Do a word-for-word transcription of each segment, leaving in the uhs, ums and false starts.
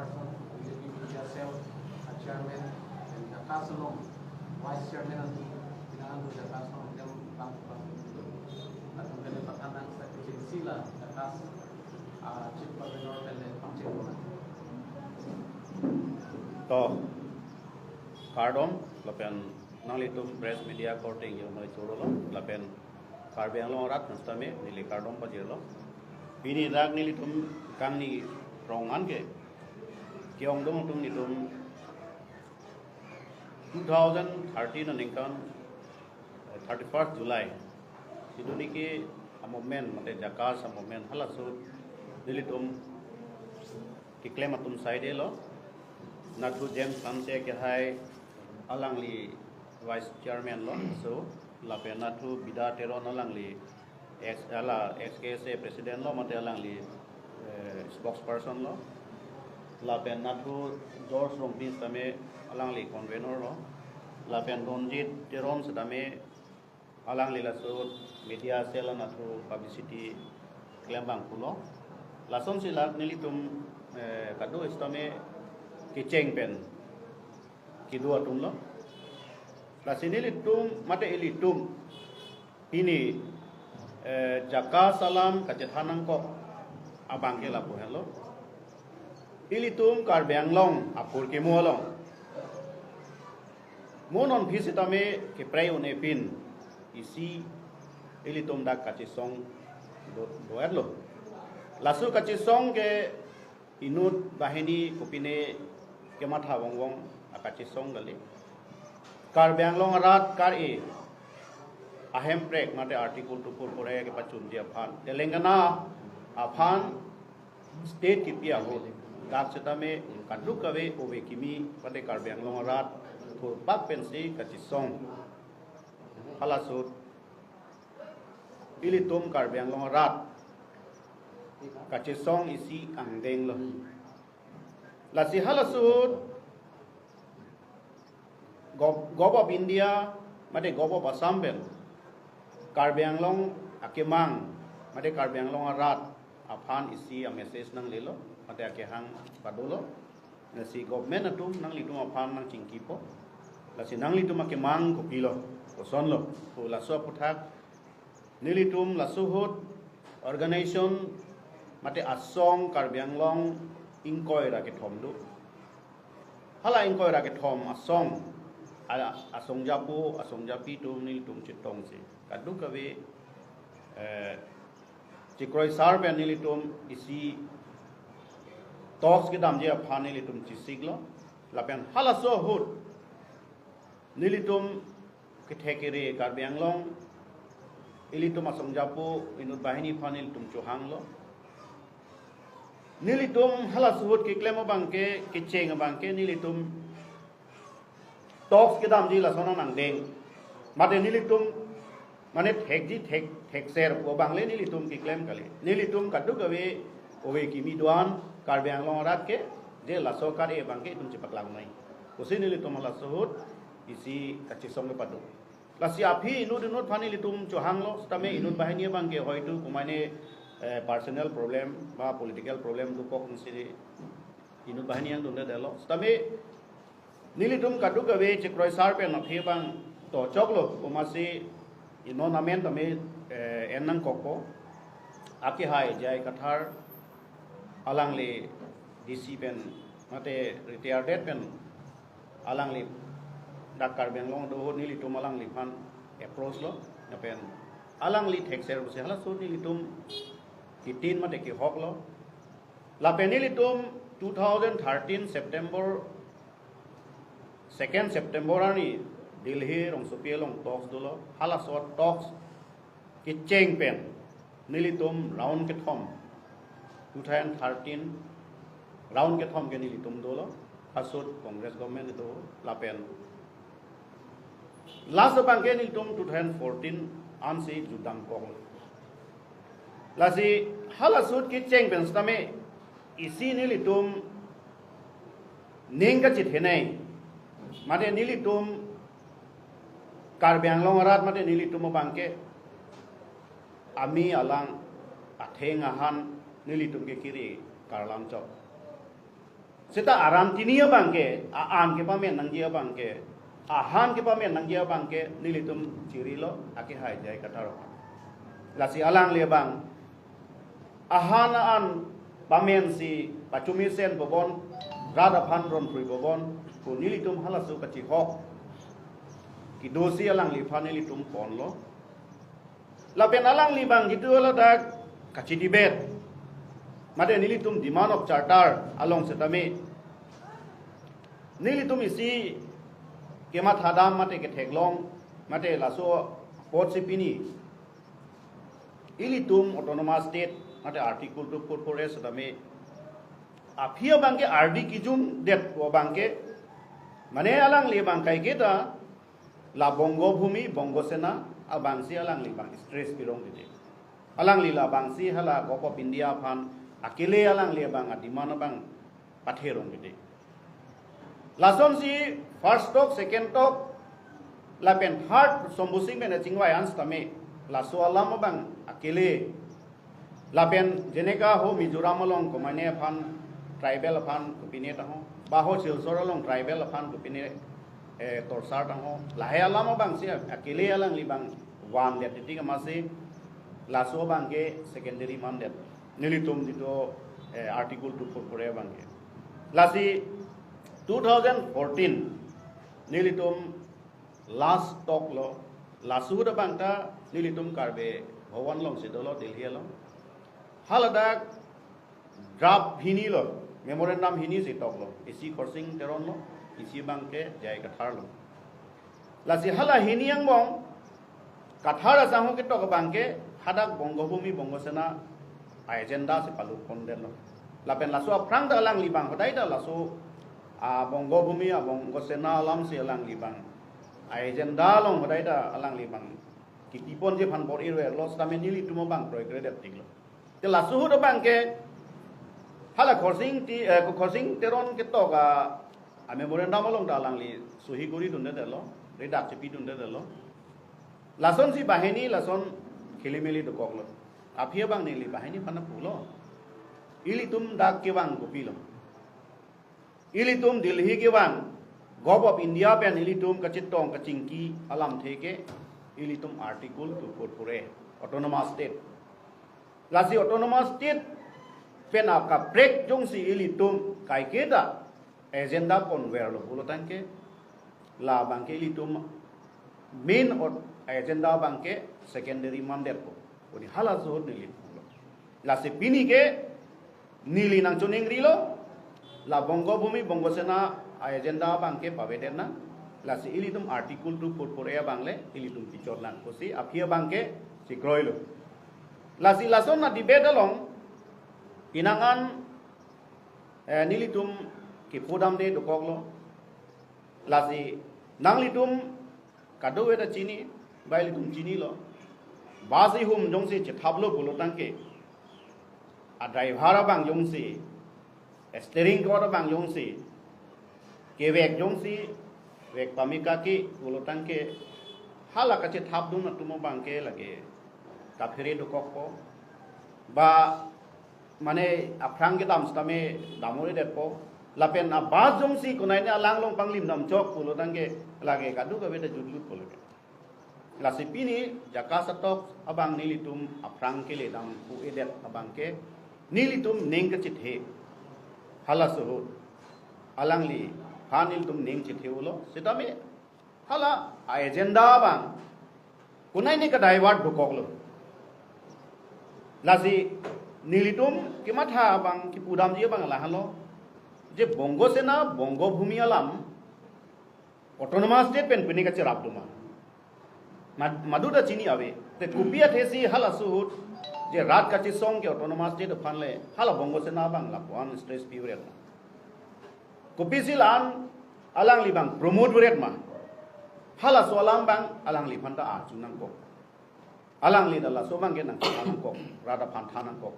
person, B J P Media Cell, a chairman, and JACAS along vice chairman along, pinangan JACAS along, dem bang bang itu. Latum kali pathan nang sa kecil sila JACAS, ah, chief convener kali pangcheng bola. To, kardom, lapen nanglitum press media korte ingjir noi choro lo, lapen Karbi Anglong arat nastame neli kardom pajirlo. Pini dak nelitum kangni rong an ke ke-ongdung atum nelitum two thousand thirteen aningkan, eh, thirty-first July. Itum niki a movement, mate JACAS a movement halaso nelitum keklem atum saidelo. Nathu James Hanse kehai alangli vice chairman lo, so lapen nathu Bida Teron alangli ex, ala ex K S A president lo, mate alangli, eh, spokesperson lo. Lapen nathu George Rongpi sitame alangli convener lo. Lapen Ronjit Teron sitame alangli laso media cell nathu publicity klembang pulo. Lasonsi lak nelitum, eh, kado sitame kecheng pen kedo atum lo. Lasi nelitum mate ilitum pini, eh, JACAS alam kachethan nangkok abang ke lapu helo. Ilitum Karbi Anglong apor kemo along mo non phi sitame keprei un-e pin isi ilitum dak kachesong do, do-etlo. Laso kachesong ke inut banghini kopine kematha vongvong akachesong kali. Karbi Anglong arat kar-e ahemprek mate Article two four four A kepachunji aphan, Telangana aphan state kipi ahut, dak sitame kadokave ove kimi mate Karbi Anglong arat thurpak pensi kachesong. Halaso ilitum Karbi Anglong arat kachesong isi angdeng lo. Lasi halaso ahut Gov-, Govt of India mate Govt of Assam pen Karbi Anglong akemang mate Karbi Anglong arat aphan isi a message nanglelo mate akehang padolo. Lasi government atum nanglitum aphan nangchingkipo. Lasi nanglitum akemang kopilo, kosonlo. Ko laso aphuthak nelitum laso ahut organization mate asong Karbi Anglong ingkoi ra kethom do. Hala ingkoi ra kethom asong, a-, asongjapo, asongjapi atum nelitum chetongsi kadokave, eh, chikroisar pen nelitum isi talks kedamji aphan nelitum chesiklo. Lapen halaso ahut nelitum kethek kere Karbi Anglong, ilitum asongjapo inut banghini aphan nelitum chohanglo. Nelitum halaso ahut keklem abang ke, kecheng abang ke nelitum talks kedamji lason anang deng. Mate nelitum mane thekji thek, thekser pu abang le nelitum keklem kali. Nelitum kadokave ove kimi do-an Karbi Anglong arat ke je laso kar-e abang ke itum chepaklang noi pusi nelitum halaso ahut isi kachesong kepado. Lasi aphi inut inut aphan nelitum chohanglo, sitame inut banghini abang ke hoitu komatne, eh, personal problem ba political problem dokok nsi inut banghini yang dunde delo. Sitame nelitum kadokave chikroisar pen aphi abang tochoklo, komatsi inut amen tame, eh, en nangkokpo. Akehai J I Kathar alangli D C pen mate retired pen alangli dak Karbi Anglong do ahut nelitum alangliphan approach lo, lapen alangli thekser pusi halaso nelitum kitin mate kehoklo. Lapen nelitum two thousand thirteen September, second September arni Delhi rongsopi along talks dolo. Halaso talks kecheng pen nelitum round kethom, two thousand thirteen round kethom ke nelitum dolo. Halaso ahut Congress government do, lapen last abang ke nelitum two thousand fourteen ansi jutdamkok. Lasi halaso ahut kecheng pen sitame isi nelitum ning kachethenei mate nelitum Karbi Anglong arat mate nelitum abang ke ami alang atheng ahan nelitum ke kiri karlam chok. Seta aram tini abangke, a-an kepamen nangji abangke, ahan kepamen nangji abangke, nelitum chirilo, akehai J I Kathar. Lasi alangli abang, ahan an pamensi pachumisen bobon, rat aphan ronphrui bobon, ko nelitum halaso kachihok kedosi alangliphan nelitum ponlo. Lapen alangli abang jitu ladak kachidebate, mate nelitum demand of charter along setame, nelitum isi kemathadam mate ketheklong, mate laso apotsi pini ilitum autonomous state mate Article two four four A setame, aphi abangke ardi kijumdet abangke, mane alangli abang kaiketa la Bongo Bhumi, Bongo Sena abangsi alangli abang stress pirong dide. Alangli labangsi hala Govt of India aphan akele alangli abang a-demand abang patherong dide. Lasonsi first talk, second talk, lapen third Shambhu Sing pen chingvai an setame, laso alam abang akele. Lapen jeneka ho Mizoram along komane aphan tribal aphan kopine tangho, ba ho Silchar along tribal aphan kopine, eh, torsar tangho, lahai alam abangsi akele alangli abang vandet titi kamasi, laso abangke secondary mandet. Nelitum jitu, eh, Article two four four A abangke. Lasi two thousand fourteen nelitum last talk lo, laso ahut abangta nelitum Karbi Bhawan alongsi dolo, Delhi along. Haladak draft hini lo, memorandum hini si toklo, isi Khorsing Teron lo, isi abangke J I Kathar lo. Lasi hala hini angbong Kathar asangho ketok abangke hadak Bongo Bhumi Bongo Sena a-agenda si palut pondetlo. Lapen laso aphrang ta alangli abang hodai ta laso, ah, Bongo Bhumi, ah, Bongo Sena alamsi alangli abang a-agenda along hodai ta alangli abang kipi ponji aphan bor-i ro-erlo, setame nelitum abang kroikredet tiklo. Te laso ahut abangke hala Khorsing ti, eh, Khorsing Teron ketok a, a-memorandum along ta alangli sohi kori dundetlo, redak chipi dundetlo. Lasonsi banghini lason khilimili dokoklo. Aphi abang neli banghini aphan pulo, ilitum dak kevang kopilo? Ilitum Delhi kevang, Govt of India pen ilitum kachetong kachingki alamthe ke ilitum Article two four four A, Autonomous State. Lasi Autonomous State pen akaprek jongsi ilitum kaiketa agenda ponverlo pulo tangte, labangke ilitum main ot-, agenda abangke secondary mandetpo. Koni halaso ahut neli pulo. Lasi pini ke neli nangchoningrilo, la Bongo Bhumi Bongo Sena a-agenda abangke pavedet nang, lasi ilitum Article two four four A abang le ilitum pichot nang pusi aphi abangke chekroilo. Lasi lason a-debate along penang an, eh, nelitum kepudamde dokoklo. Lasi nanglitum kadokave ta chini, ba ilitum chinilo. Bus ihum jongsi chethaplo pulo tangte, a-driver abang jongsi, steering cord abang jongsi kevek jongsi vek pame kaki pulo tangte, hala kachethapdun atum abangke lake kaphere dokokpo. Ba mane aphrang kedam setame dam-o-redetpo. Lapen a-bus jongsi konai ne alang along panglim damchok pulo tangte, lake kadokave ta jutjutpo lake. Lasi pini JACAS atok abang nelitum aphrang kele dampo-edet abangke nelitum ning kachethe. Halaso ahut alangliphan nelitum ning chethe-olo. Setame hala a-agenda abang konai ne ka-divert dokoklo. Lasi nelitum kematha abang kepudamji abang lahenlo, je Bongo Sena, Bongo Bhumi alam Autonomous State pen pine kacherapdun ma? Mad-, madu ta chini ave. Te kopi athesi halaso ahut je rat kachesong ke Autonomous State aphan le hala Bongo Sena abang lapuan stress piuret ma? Kopisi la-an alangli abang promote uret ma? Halaso alam abang alangliphan ta arju nangkok. Alangli ta laso abangke nangkok, rat aphan than nangkok.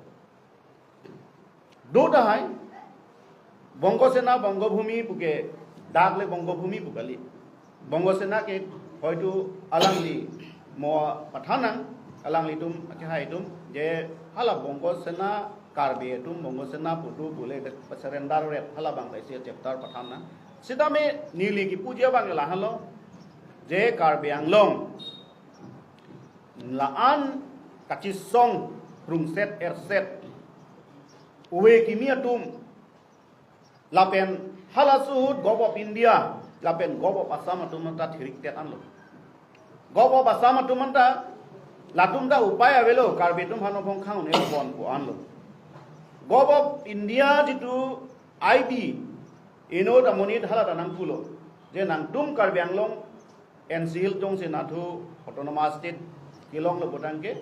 Do tahai, Bongo Sena, Bongo Bhumi puke, dak le Bongo Bhumi pu kali. Bongo Sena ke hoitu alangli mo pathan nang, alanglitum, akehai atum, je hala Bongo Sena Karbi atum Bongo Sena pu do pule, surrender ret, halabang ta isi chapter pathan nang. Sitame neli kipuji abang lahelo, je Karbi Anglong la-an kachisong rungset erset, ove kimi atum, lapen halaso ahut Govt of India lapen Govt of Assam atum anta thirik tet anlo. Govt of Assam atum anta, latum ta upai avelo, Karbi atum aphan ophong khang un-e pon pu anlo. Govt of India jitu I B, inut amonit hala ta nangpulo, je nangtum Karbi Anglong N C Hills jongsi nathu autonomous state kelonglo pulotangte,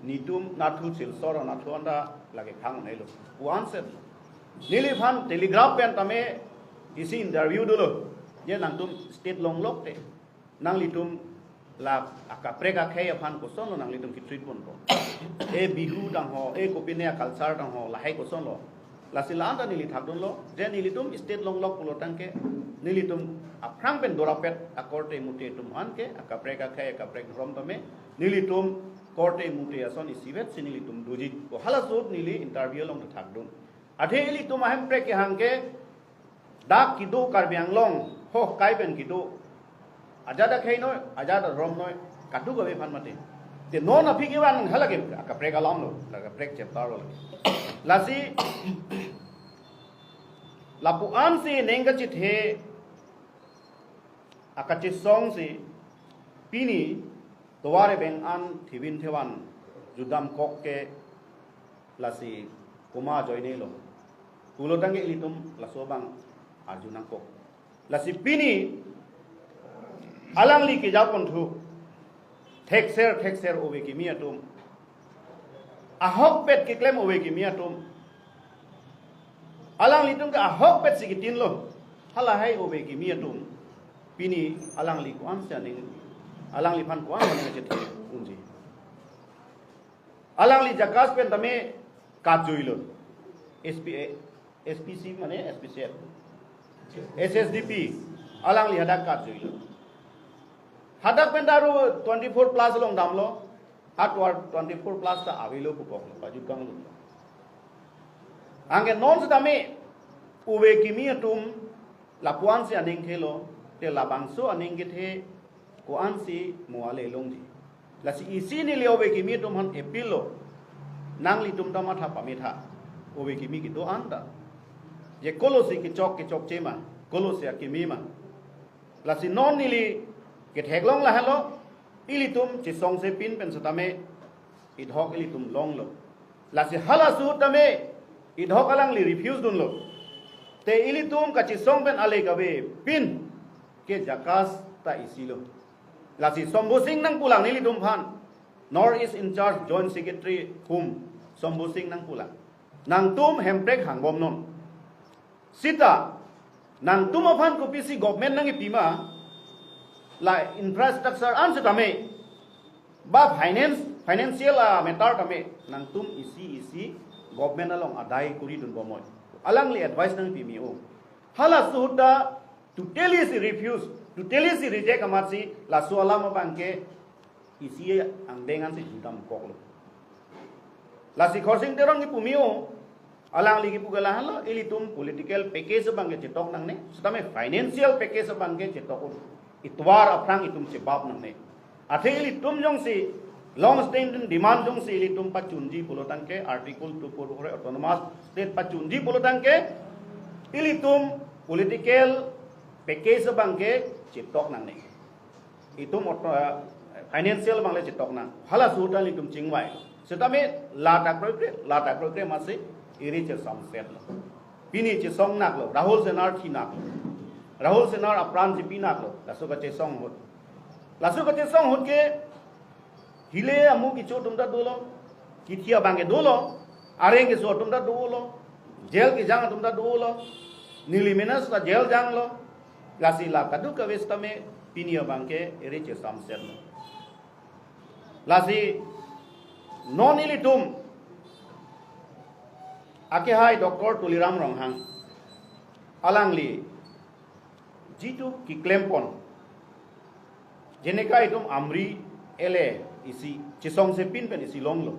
netum nathu Silchar nathu anta lake khang un-elo pu ansi neliphan telegraph pen tame isi interview dolo, je nangtum state longlok te nanglitum la akaprek akhei aphan kosonlo nanglitum ki-treat ponpo? E Bihu dang ho, e kopine a-culture dang ho, lahai kosonlo? Lasi la-anta neli thakdunlo, je nelitum state longlok pulotangte, nelitum aphrang pen dorapet akorte mute atum aphan ke, akaprek akhei, akaprek dhorom tame, nelitum korte mute ason isivet si nelitum doji pu halaso ahut neli interview along ta thakdun. Athe ilitum ahemprek kehang ke, dak kedo Karbi Anglong ho kai pen kedo, ajat akhei noi, ajat adhorom noi, kadokave aphan mate. Te non aphi kevan halake akaprek alam lo, la akaprek chapter lo. Lasi lapu ansi ning kachethe akachisong si pini tovar ebeng an thivin thevan judam kok ke, lasi komat ajoine lo pulotangte ilitum laso abang arju nangkok. Lasi pini alangli kejaponthu thekser thekser ove kimi atum, ahokpet keklem ove kimi atum, alanglitum ke ahokpet si kitinlo, halahai ove kimi atum pini alangli ko-ansi aning, alangliphan ko-an aning chethe unji? Alangli JACAS pen tame katjuilo. S P A, S P C mane S P C F, S S D P, alangli hadak katjuilo. Hadak pen ta aro twenty-four plus along damlo, ha tovar twenty-four plus ta avelo pupok lo, pajut kanglo. Anke non setame ove kimi atum lapu ansi aning thelo, te labangso aning kethe ko-ansi mo ale longji? Lasi isi neli ove kimi atum aphan appeal lo, nanglitum ta matha pametha, ove kimi kedo anta, je kolosi kechok kechokche ma, kolosi akimi ma. Lasi non neli ketheklong lahelo, ilitum chesongse pin pen setame idhok ilitum longlo. Lasi halaso ahut tame idhok alangli refuse dunlo, te ilitum kachesong pen ale kave pin ke JACAS ta isilo. Lasi Shambhu Sing nangpulang nelitum aphan, North East in charge Joint Secretary hum Shambhu Sing nangpulang, nangtum hemprek hangbomnon. Sita nangtum aphan kopisi government nangkipi ma, la infrastructure an setame, ba finance, financial a matter tame, nangtum isi isi government along adai kori dunbomnoi. Alangli advice nangpi me-o. Halaso ahut ta totally si refuse, totally si reject amatsi laso alam abang ke isi angdeng ansi judam koklo. Lasi Khorsing Teron kipu me-o, alangli kipu ke lahenlo, ilitum political package abang ke chetok nangne, setame financial package abang ke chetok un-e, itovar aphrang itum chebap nangne. Athe ilitum jongsi long standing demand jongsi ilitum pachunji pulotangte Article two four four autonomous state pachunji pulotangte ilitum political package abang ke chetok nangne. Itum auto, eh, financial abang le chetok nang. Halaso ahut ta ilitum chingvai. Setame la ta kroikre, la ta kroikre amatsi iri chesamsetlo. Pini chesong naklo, Rahul Singh ar thi naklo. Rahul Singh ar apran chipi naklo, laso kachesong ahut. Laso kachesong ahut ke hile amu kecho atum ta dolo, kithi abang ke dolo, areng keso atum ta dolo, jail kejang atum ta dolo, neli menas ta jail janglo, lasi la kadokave setame pini abang ke iri chesamsetlo. Lasi non ilitum akehai Doctor Tuliram Ronghang alangli jitu keklempon, jeneka itum Amri L A isi chesongse pin pen isi longlo.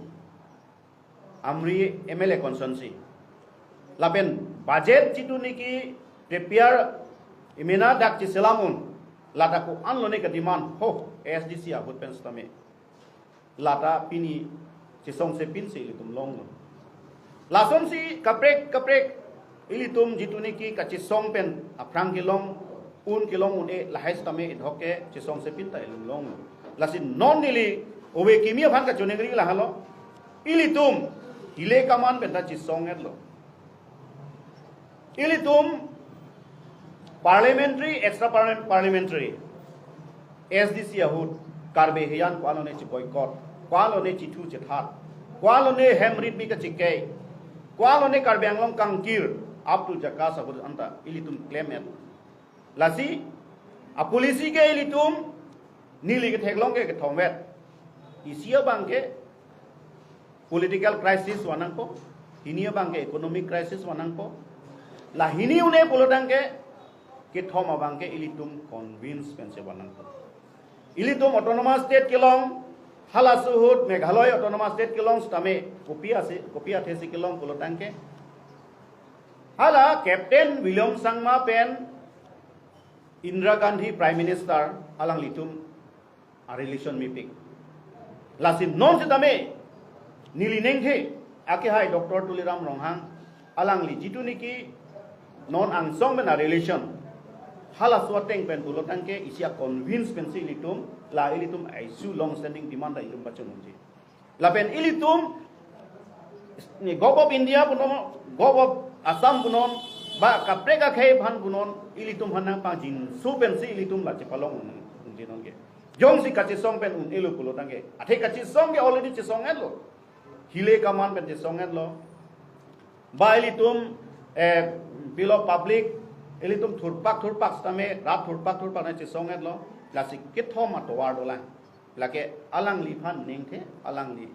Amri M L A constituency. Lapen budget jitu niki prepare imena dak chiselam un. Lata ko-an lone ka demand ho A S D C ahut pen sitame. Lata pini chesongse pinsi ilitum longlo. Lasonsi kaprek kaprek ilitum jitu niki kachesong pen aphrang kelong un kelong un-e lahai sitame idhok ke chesongse pinta ilitum longlo. Lasi non neli ove kimi aphan kachoningri lahelo. Ilitum hile kaman penta chesong-etlo. Ilitum parliamentary, extra parliam- parliamentary, S D C ahut, Karbi hiyan ko-an lone chi boycott, ko-an lone chithu chithat, ko-an lone hem rit mi kachikei, ko-an lone Karbi Anglong kangkir, up to JACAS ahut anta ilitum claim-et. Lasi, a policy ke ilitum, neli ketheklong ke kethom-et. Isi abang ke political crisis vannangpo, hini abang ke economic crisis vannangpo. La hini un-e pulotangte, kethom abang ke ilitum convince pensi vannangpo. Ilitum autonomous state kelong, halaso ahut Meghalaya autonomous state kelong sitame, kopi ase, kopi athesi kelong pulotangte. Hala Captain William Sangma pen Indira Gandhi Prime Minister alanglitum a relation mepik. Lasi non sitame neli ningthe akehai Doctor Tuliram Ronghang alangli jitu niki non angsong pen a relation halaso ateng pen pulotangte isi a convince pensi ilitum la ilitum a issue long standing demand ta ilitum pachun unji. Lapen ilitum ni Govt of India punon, Govt of Assam punon, ba kaprek akhei aphan punon, ilitum aphan nangpangjinso pensi ilitum la chepalong un-, unji nonke. Jongsi kachesong pen un-elo pulotangte. Athe kachesong ke already chesong-etlo. Hile kaman pen chesong-etlo. Ba ilitum, eh, pilo public, ilitum thurpak thurpak sitame, rat thurpak thurpak nang chesong-etlo. Lasi kethom atovar dolang. Lake alangliphan ningthe, alangli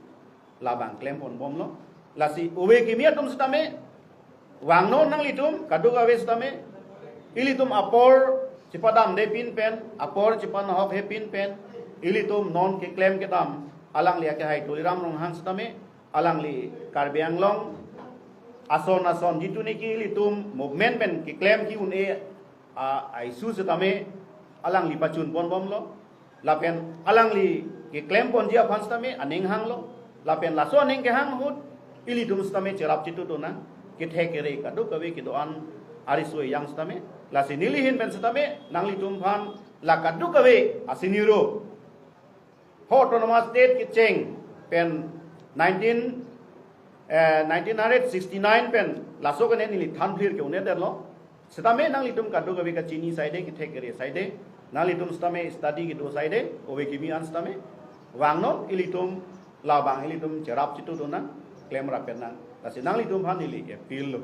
labang klem ponbomlo. Lasi ove kimi atum sitame, vangnon nanglitum, kadokave sitame, ilitum apor chepadamde pin pen, apor chepanahokhe pin pen, ilitum non keklem kedam, alangli akehai Tuliram Ronghang sitame, alangli Karbi Anglong ason ason jitu niki ilitum movement pen keklem ki-un-e a, a issue sitame alangli pachun ponbomlo. Lapen alangli keklem ponji aphan sitame aning hanglo. Lapen laso aning kehang ahut ilitum sitame cherap chitu dona. Kethe kere kadokave kedo-an ariso ejang sitame. Lasi neli ahin pen sitame nanglitum aphan la kadokave asiniro. Ho autonomous state kecheng pen nineteen, eh, nineteen hundred sixty-nine pen laso kene neli thanphlir ke-un-edetlo. Sitame nanglitum kadokave kachini saide, kethe kere saide, nanglitum sitame study kedo saide, ove kimi an sitame, vangnon ilitum labang ilitum cherap chitu dona, klem rap pen nang. Lasi nanglitum aphan neli appeal lo.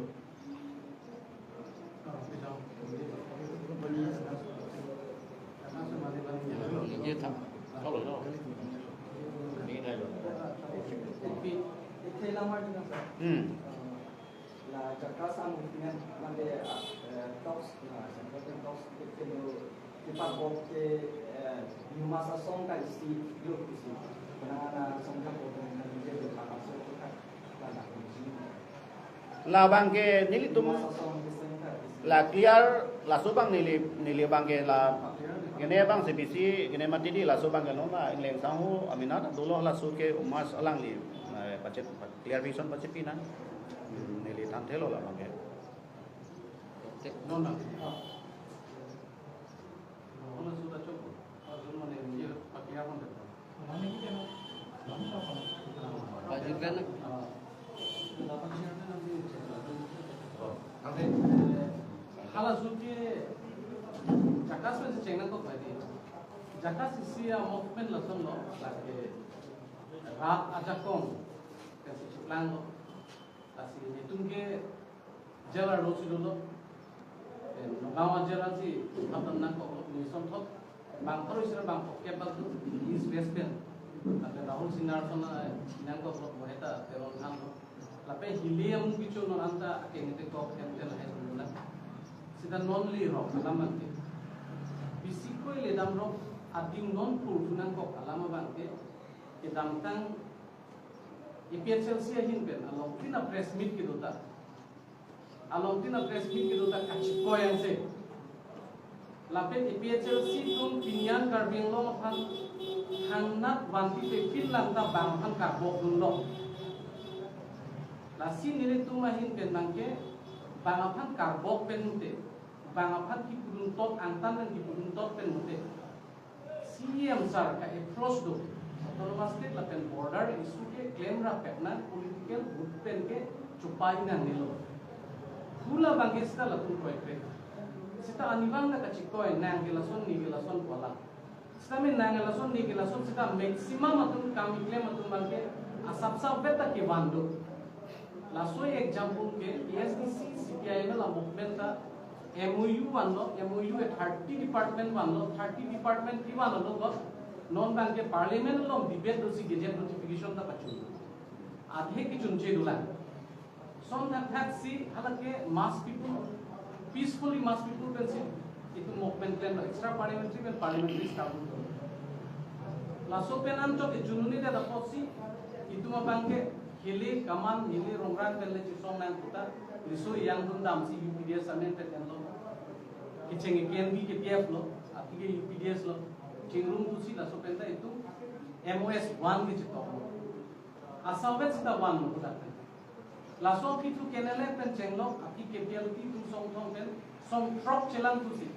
Hmm. La JACAS movement mate, eh, talks, na, Central Bank talks ke keno, kipat bok ke, eh, New Masa song ka isi, yo isi. Kenang ana song ka bok ke na nije de pa so ka, la na kunci. Labang ke nelitum la clear, laso abang neli, neli abang ke la kene abang C B C kene mati di laso abang ke non la ingleng sangho amena dolo laso ke umas alangli, eh, pachet clarification pachepinang. Hmm, neli thanthelo labang ke. Non na. Non na sudah cukup. Kalau mana ini pakai apa ndak? Budget kan? Hala suti JACAS pen cheng nangkok lagi. JACAS isi a movement lason lo, lake rat ajakong kasi chuklang lo. Lasi netum ke jail arlo si dolo. Eh, Nagaon jail si hap dam nangkok, neli asonthot bang pharo isi ra bang phongo kep bak do, East West pen. Lapen Rahul Singh Narsong, eh, nangkok lo, Moheta Teron Khan lo. Lapen hile amu kicho non anta akeng te kok hem te lahai dolo na. Sita non le rok alam abang ke. Bisi koi le dam rok ading non pur thu nangkok alam abang ke. Kedamtang APHLC ahin pen alongtin a press meet kedo ta, alongtin a press meet kedo ta kachikoi angse. Lapen APHLC atum pini an Karbi Anglong aphan thangnat vanti pe pin lang ta bang aphan karbok dunlo. Lasi nelitum ahin pen abangke bang aphan karbok pen mute, bang aphan kipudun tot, angtan pen kipudun tot pen mute, CEM sir ka approach do, autonomous state lapen border issue ke klem rapet nang, political vote pen ke chupai nangnelo. Hala abangke seta latum kroikre. Seta arnivang ta kachikoi nang ke lason, ne ke lason pu alam. Seta me nang ke lason, ne ke lason, seta maximum atum kam keklem atum abangke asapsap vet ta kevan do. Laso example ke ASDC CPIML a movement ta MOU vanlo, MOU ke thirty department vanlo, thirty department kevan along non abangke parliament along debate dosi gazette notification ta pachun. Adhe kechunche dolang. Son thakthak si halake mass people, peacefully mass people pensi itum movement klemlo, extra parliamentary pen parliamentary struggle do. Laso pen anchot kechunune det apotsi itum abangke hili kaman, hili rongrang pen le chisong nang pu ta, riso ejang dun damsi UPDS amen pen lo. Kecheng ke KNP KPF lo, aphi ke UPDS lo. Chingrum pusi laso pen ta itum MoS one ke chetoklo. Asal vet seta vanlo pu ta. Laso aphi thu KNLA pen chenglo, aphi KPLT atum songthong pen songthrok chelang pusi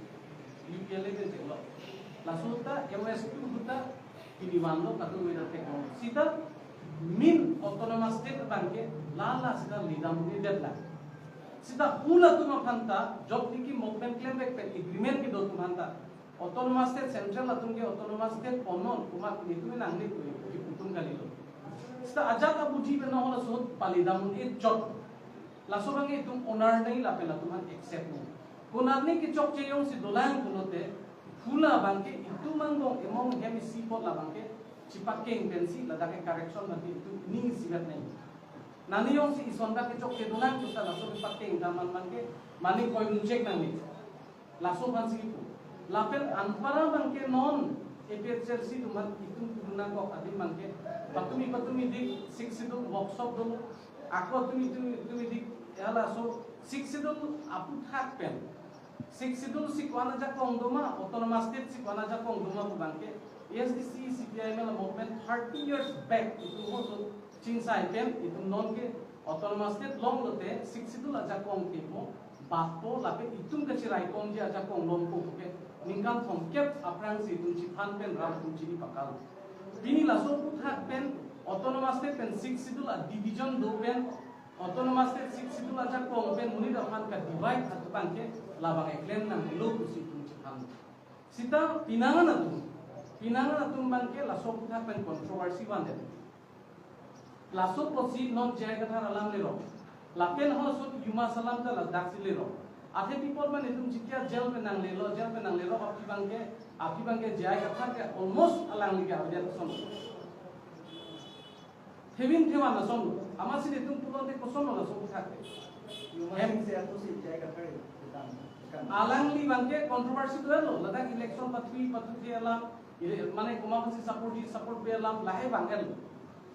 UPLA pen chenglo. Laso ta MoS two pu ta pini vanlo, kadokave ta theklong. Seta main autonomous state abangke lala seta lidam un-edet lang. Seta hala atum aphan ta, job tiki movement klemvek pen agreement kedo atum aphan ta, autonomous state, central atum ke autonomous state ponnon, komat netum nangne pu kipu atum kalilo. Seta ajat abuji pen non halaso ahut palidam un-e chot. Laso abangke itum onar nai lapen latum aphan accept nai. Konatne kechokche jongsi dolang pulote, hala abangke itum angbong among hem isi apot labangke chipakeng pensi ladak ke correction abangke itum ning isivet nai. Nani jongsi ison ta kechokche dolang pu ta laso kepakeng ta man abangke mane koi un-e chek nangne. Laso aphansi kipu. Lapen anpara abangke non APHLC atum aphan itum pudun nangkok adim abangke, patumi patumi dik Sixth Schedule workshop dolo. Ako tumi tumi tumi dik, ya, laso Sixth Schedule aphuthak pen, Sixth Schedule si ko-an ajakong doma, autonomous state si ko-an ajakong doma pu abangke, ASDC CPIML movement thirty years back itum ho so chingsai pen itum non ke autonomous state longlote Sixth Schedule ajakong ke mo batpo lapen itum kachiraikomji ajakong longpo ke ningkan thomkep aphrangsi itum chiphan pen ram atum chini pakal. Pini laso aphuthak pen autonomous state pen Sixth Schedule a division do pen, autonomous state Sixth Schedule ajakong pen monit aphan ka-divide atum abangke labang eklem nangnelo pusi itum chiphan. Seta pinangan atum, pinangan atum abangke laso aphuthak pen controversy vandet. Laso apotsi non J I Kathar alam lerok. Lapen halaso ahut UMass alam ta ladaksi lerok. Athe people man itum chikya jail pen nanglelo, jail pen nanglelo, aphi abangke, aphi abangke J I Kathar ke almost alangli ke avedet ason. Thevin thevan ason. Amatsi netum pulote kosonlo laso aphuthak ke? Hem. Alangli abangke controversy dolo, ladak election pathui pathui alam, ile-, mane komat aphansi support ji, support pe alam, lahai abang el.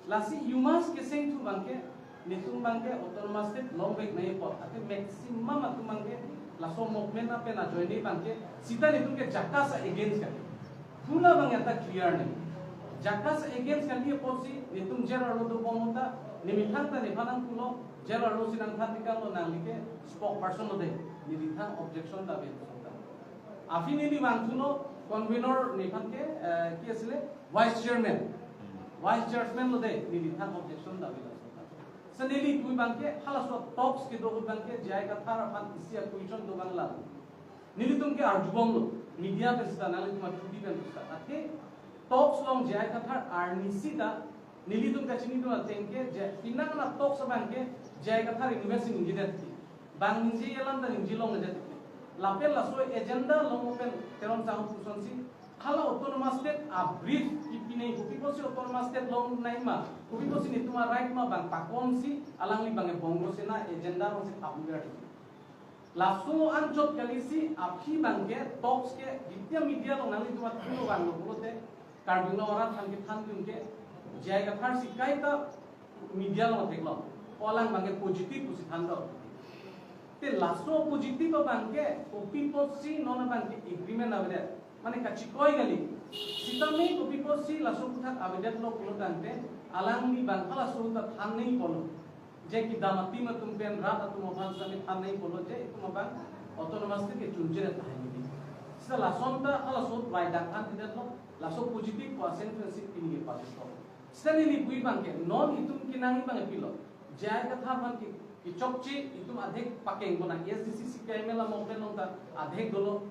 Lasi UMass keseng thu abangke, netum abangke autonomous state longvek nai apot, athe maximum atum abangke laso movement apen ajoine abangke seta netum ke JACAS against kali. Hala abang ya ta clear nai. JACAS against kali apotsi netum jail arlo dobom ta, nemethang ta nephan nangpulo, jail arlo si nangthan tikang lo, nangli ke spokesperson lo dei, nemethang objection ta ave. Aphi neli vangthulo, convenor nephan ke, eh, ke asile vice chairman. Vice chairman lo dei, nemethang objection ta ave. Seta neli pu abangke, halaso talks kedo ahut abangke, J I Kathar aphan isi a-question do abang la. Nelitum ke arjubomlo, media pen seta, nanglitum athudi pen seta. Athe talks along J I Kathar arnisi ta, nelitum kachini atum ateng ke, J-, pinangan a-talks abangke J I Kathar invest ningjedet. Bang ningje alam ta ningje longjedet. Lapen laso agenda along pen Teron Sangho pusonsi, hala autonomous state a-brief kipine, kopi apotsi autonomous state longnei ma, kopi apotsi netum a-right ma, bang pakonsi alangli abangke Bongo Sena agenda alongsi thap ningje. Laso anchot kalisi aphi abangke talks ke, jitya media along nanglitum athudi vanglo pulote, Karbi Anglong arat aphan kethan atum ke, J I Kathar si kaita media along theklong. Ko alang abangke positive pusi than do. Te laso positive abangke kopi apotsi non abangke agreement avedet. Mane kachikoi kali. Sitame kopi apotsi laso aphuthak avedetlo pulo tangte alangli abang halaso ta than nangji pulo. Je kedam atim atum pen rat atum aphan sitame than nangji pulo je itum abang autonomous state ke chunjere tahai nangji. Sita lason ta halaso bai dak than thidetlo, laso positive ko asen friendship pini ke pajutlo. Sita neli pu abangke non itum kenangji abang pilo. J I Kathar aphan ke kechokche itum adhek pakeng kona, A S D C C P I M L among pen along ta adhek dolo.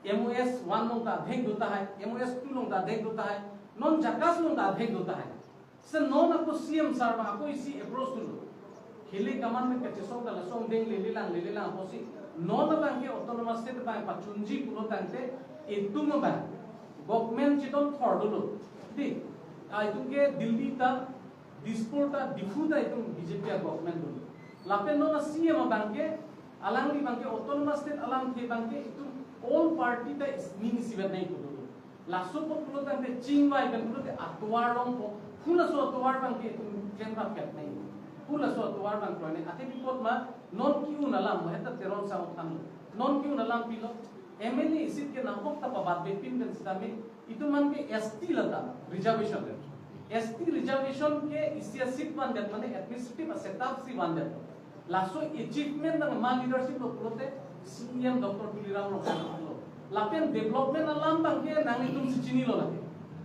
M O S one along ta adhek do tahai, M O S two along ta adhek do tahai, non JACAS along ta adhek do tahai. Sita non ako C M sir abang ako isi approach thulo. Hile kaman men kachesong ta lason deng lele lang lele lang apotsi. Non abangke autonomous state abang pachunji pulo tangte itum abang government chedon thor dolo. Di, ah, itum ke Delhi ta, Dispur ta, Diphu ta itum B J P a-government dolo. Lapen non a-C M abangke, alangli abangke autonomous state alamthe abangke itum all party ta is-, ning isivet nangji pu dolo. Laso apot pulo tangte chingvai pen pulote atovar longpo. Halaso atovar abangke itum klemrap ket nangji. Halaso atovar abang kroi nangji. Athe pi apot ma non ke-un alam, mo heta Teron sang thanlo. Non ke-un alam pilo. M L A seat ke nahok ta pabatbepin pen sitame itum aphan ke S T lata reservation. S T reservation ke isi a-seat vandet mane administrative a-setup si vandet. Laso achievement nang ma leadership lo pulote C E M Doctor Tuliram Ronghang lo. Lapen development alam abangke nanglitum si chinilo lake.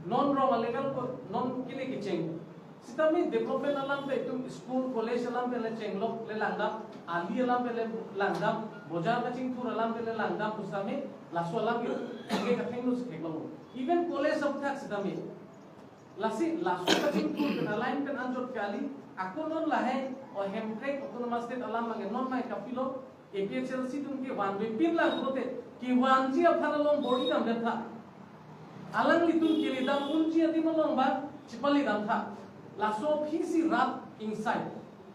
Non rong a-level ko non kele kecheng. Sitame development alam pen itum school, college alam pen le chenglok le langdam, ali alam pen le langdam, bojar kachingthur alam pen le langdam pusitame laso alam ke ke kathengno si theklong. Even college aphuthak sitame. Lasi laso kachingthur pen a-line pen anjot kali, ako non lahai o Hemprek Autonomous State alam abangke non mai kapilo, A P H L C atum kevanvepin lang pulote, kevanji aphan along bor-idamdet tha. Alanglitum keledam unji adim along ba, chipalidam tha. Laso aphi si rat ingsai.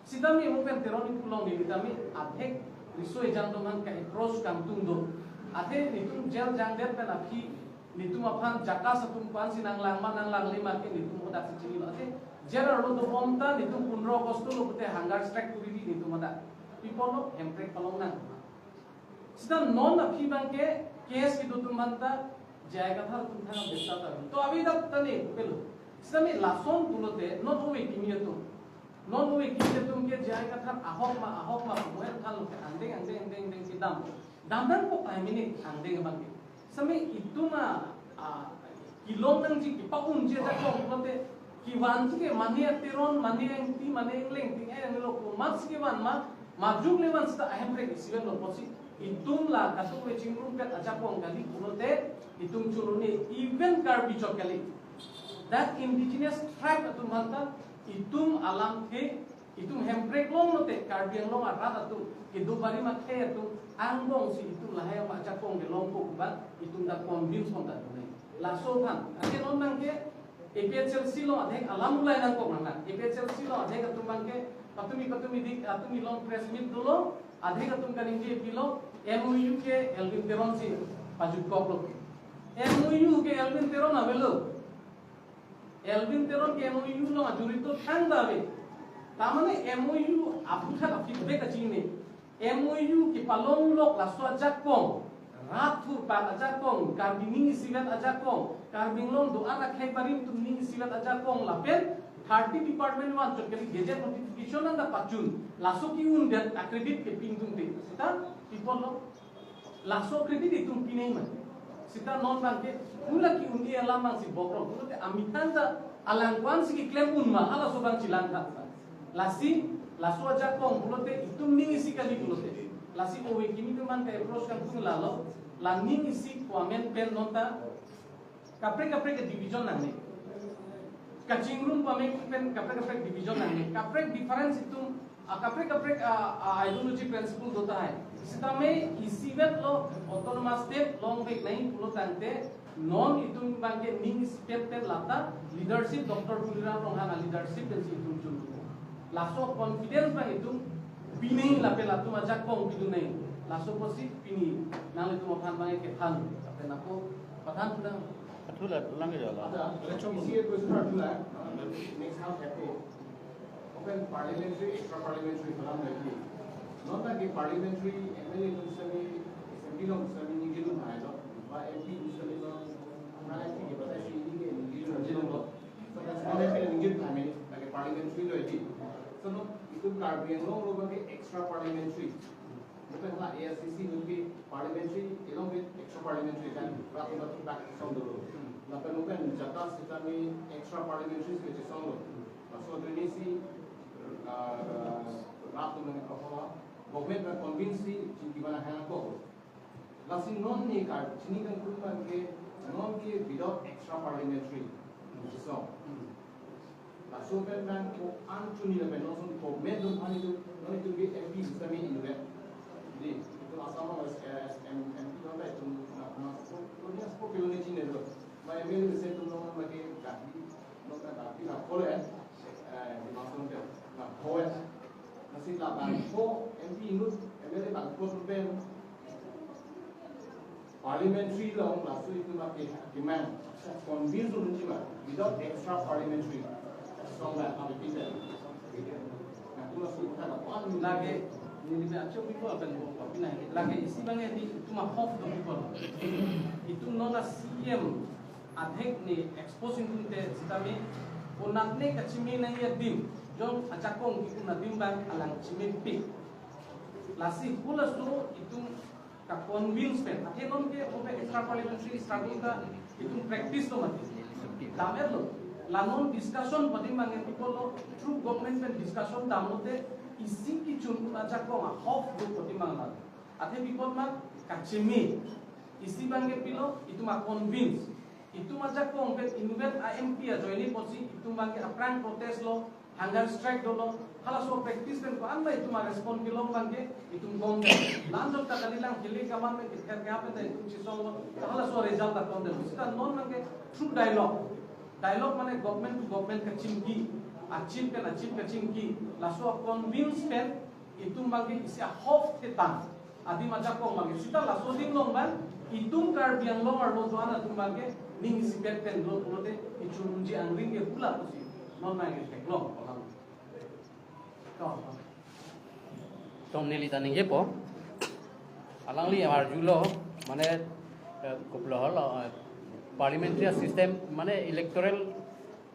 Sitame mo pen Teron Diphu along neli tame adhek riso ejang atum aphan ka-approach kangtung do. Athe netum jail jangdet pen aphi netum aphan JACAS atum aphan si nanglang ma nanglangle ma ke netum hadak si chinilo. Athe jail arlo dobom ta netum pondro August lo pute hunger strike kuri di netum hadak. Pi apotlo Hemprek palong nang. Sita non aphi abangke case kedo atum aphanta J I Kathar atum thang besa ta. To avi dak ta ne pelo. Sitame lason pulote non ove kimi atum. Non ove kimi atum ke J I Kathar ahok ma ahok ma mo thanlo ke angdeng angdeng angdeng angdeng kedam. Damdam ko pai mini angdeng abangke. Sitame itum a, a, kelong nangji kepa-unji ajakong pulote kevanji ke mane a-Teron, mane a-Ingti, mane a-Ingleng, ting eh, nilo ko mas kevan ma, majung le van sita Hemprek isivet lo pusi. Itum la katuve chingrum pen ajakong kali pulote itum churuni even Karbi chot kali. Dak indigenous tribe atum aphanta itum alamthe itum Hemprek longlote Karbi Anglong arat atum, kedo barim akhei atum, angbong si itum lahai ajakong kelong ko kuban, itum dak convince pon ta dunai. Laso aphan, ake non nang ke A P H L C along adhek alam mulai nangkok nang, A P H L C along adhek atum abangke, patumi patumi dik, atum along press meet dolo, adhek atum kaningje pilo, M O U ke Elwin Teron si pajutkoklo. M O U ke Elwin Teron avelo. Elwin Teron ke M O U along ajuri to thang ta ave. Tamane M O U aphuthak a-feedback kachinine. M O U kepalonglok laso ajakong. Rat thurpak ajakong, Karbi ning isivet ajakong, Karbi Anglong do-an akhei barim atum ning isivet ajakong lapen thirty department van chot kali gazette notification anta pachun. Laso ke-undet a-credit ke pingtung te. Sita pi apotlo. Laso credit itum pinang ma. Sita non abangke, mula ke-un-e alam abang si bokrok. Pulote amethang ta alang ko-an si keklem un ma, halaso abang chelang tha. Lasi, laso ajakong pulote itum ning isi kali pulote. Lasi ove kimi atum aphanta approach kangtung lalo, la ning isi ko amen pen non ta kaprek kaprek ke division nangne. Kachingrum pame pen kaprek kaprek division nangne. Kaprek difference itum, ah, kaprek kaprek, ah, ah, ideology principle do tahai. Sitame isivet lo autonomous state longvek nangji pulo tangte non itum abangke ning isivet pen lata leadership Doctor Tuliram Ronghang a-leadership pensi itum chun. Laso confidence abang itum pinang lapen latum ajakong pidun nang. Laso apotsi pini nanglitum aphan abangke kethan. Lapen ako pathan pudang. Athula lang ke jala. Ada, ada chom isi ke question athula. Next half happy. Parliamentary, extra parliamentary kalam lagi. Non lagi parliamentary M L A atum sitame, assembly along sitame ningje dun hai lo. Ba M P atum sitame lo, na M P ke bata si ningje, ningje dun lo. So that's not a ningje dun hai, lagi parliamentary lo edi. So no, itum Karbi Anglong lo bagi extra parliamentary. Bukan hala A I C C atum ke parliamentary, along with extra parliamentary kan, rat atum bak song dolo. Lapen bukan jata sitame extra parliamentary ke song lo. Laso ajoine si, ah, rat atum nang apa, government na convince si chingki bana hang ko. Lasi non ne kar, chini kan kun man ke, non ke without extra parliamentary. So, laso pen man ko an chuni lapen non son government atum aphan itum, non itum ke M P sitame inutvet. Di, itum Assam House, eh, M, M P non ta itum na, na, so, so, ne, so, kilo ne chini lo. Ma M L A se itum non ma ke gati, non ta gati na kole, eh, di mason ke, na kole. Lasi labang ko M P inut, M L A bang ko atum pen parliamentary along laso itum ake keman convince unji ma without extra parliamentary. Song la parliamentary. Na kuma su kota ka pan lagi, neli me achok before pen ko pina lagi isi bang ini itum a hope do before. Itum non a C M adhek ne expose ingtung te sitame, onak ne kachimi nangji adim, jong ajakong kipu adim bang alang chimepik. Lasi hula so itum ka convince pen, athe non ke ope extra parliamentary struggle ta itum practice lo mati. Dam-et lo, la non discussion pati mangen people lo, through government pen discussion damlote, isi kichun ajakong a hope do pati mangla. Athe people ma kachimi, isi bang ke pilo, itum a convince. Itum ajakong pen inutvet a M P ajoine apotsi itum bang ke aphrang protest lo, hunger strike dolo, halaso practice pen ko-an ba itum a respond kelong bang ke itum kong ke. Lanjok ta kalilang kili kaman pen kither ke apen ta itum chisong lo, halaso result ta kong de. Sita non bang ke through dialogue. Dialogue mane government to government kachingki, achin pen achin kachingki, laso a convince pen itum bang ke isi a hope te tang. Adim ajakong bang ke sita laso adim along bang, itum Karbi Anglong arlo doan atum bang ke ning isipet pen do pulote ichun unji angring ke hula pusi non bang ke theklong kolang. To. Tom neli ta ningjepo. Alangli arjulo, mane, eh, kopilo holo, eh, parliamentary system, mane electoral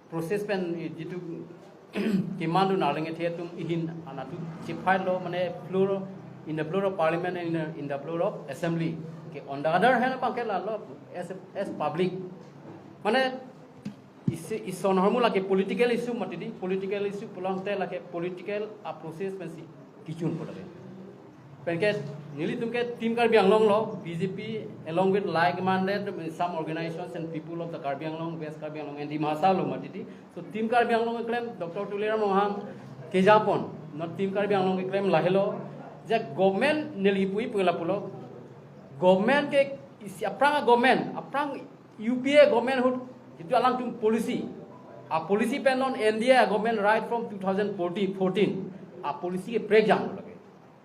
process pen, eh, jitu keman dun arleng ethe atum ahin anatthu chephai lo, mane floor, in the floor of parliament and in the, in the floor of assembly. Ke on the other hand bang ke lalo as, as public. Mane isi, ison ahormu lake political issue mati di, political issue pulote lake political a process pensi kichun pulo lake. Penke nelitum ke Team Karbi Anglong lo, B J P along with like-minded some organizations and people of the Karbi Anglong, West Karbi Anglong and Dima Hasao lo mati di. So Team Karbi Anglong keklem Doctor Tuliram Ronghang kejapon, not Team Karbi Anglong keklem lahelo. Je government neli pui pula pulo. Government ke isi aphrang government, aphrang U P A government ahut jitu alangtum policy. A policy pen non N D A government right from two thousand fourteen, fourteen. A policy ke prek jam lake.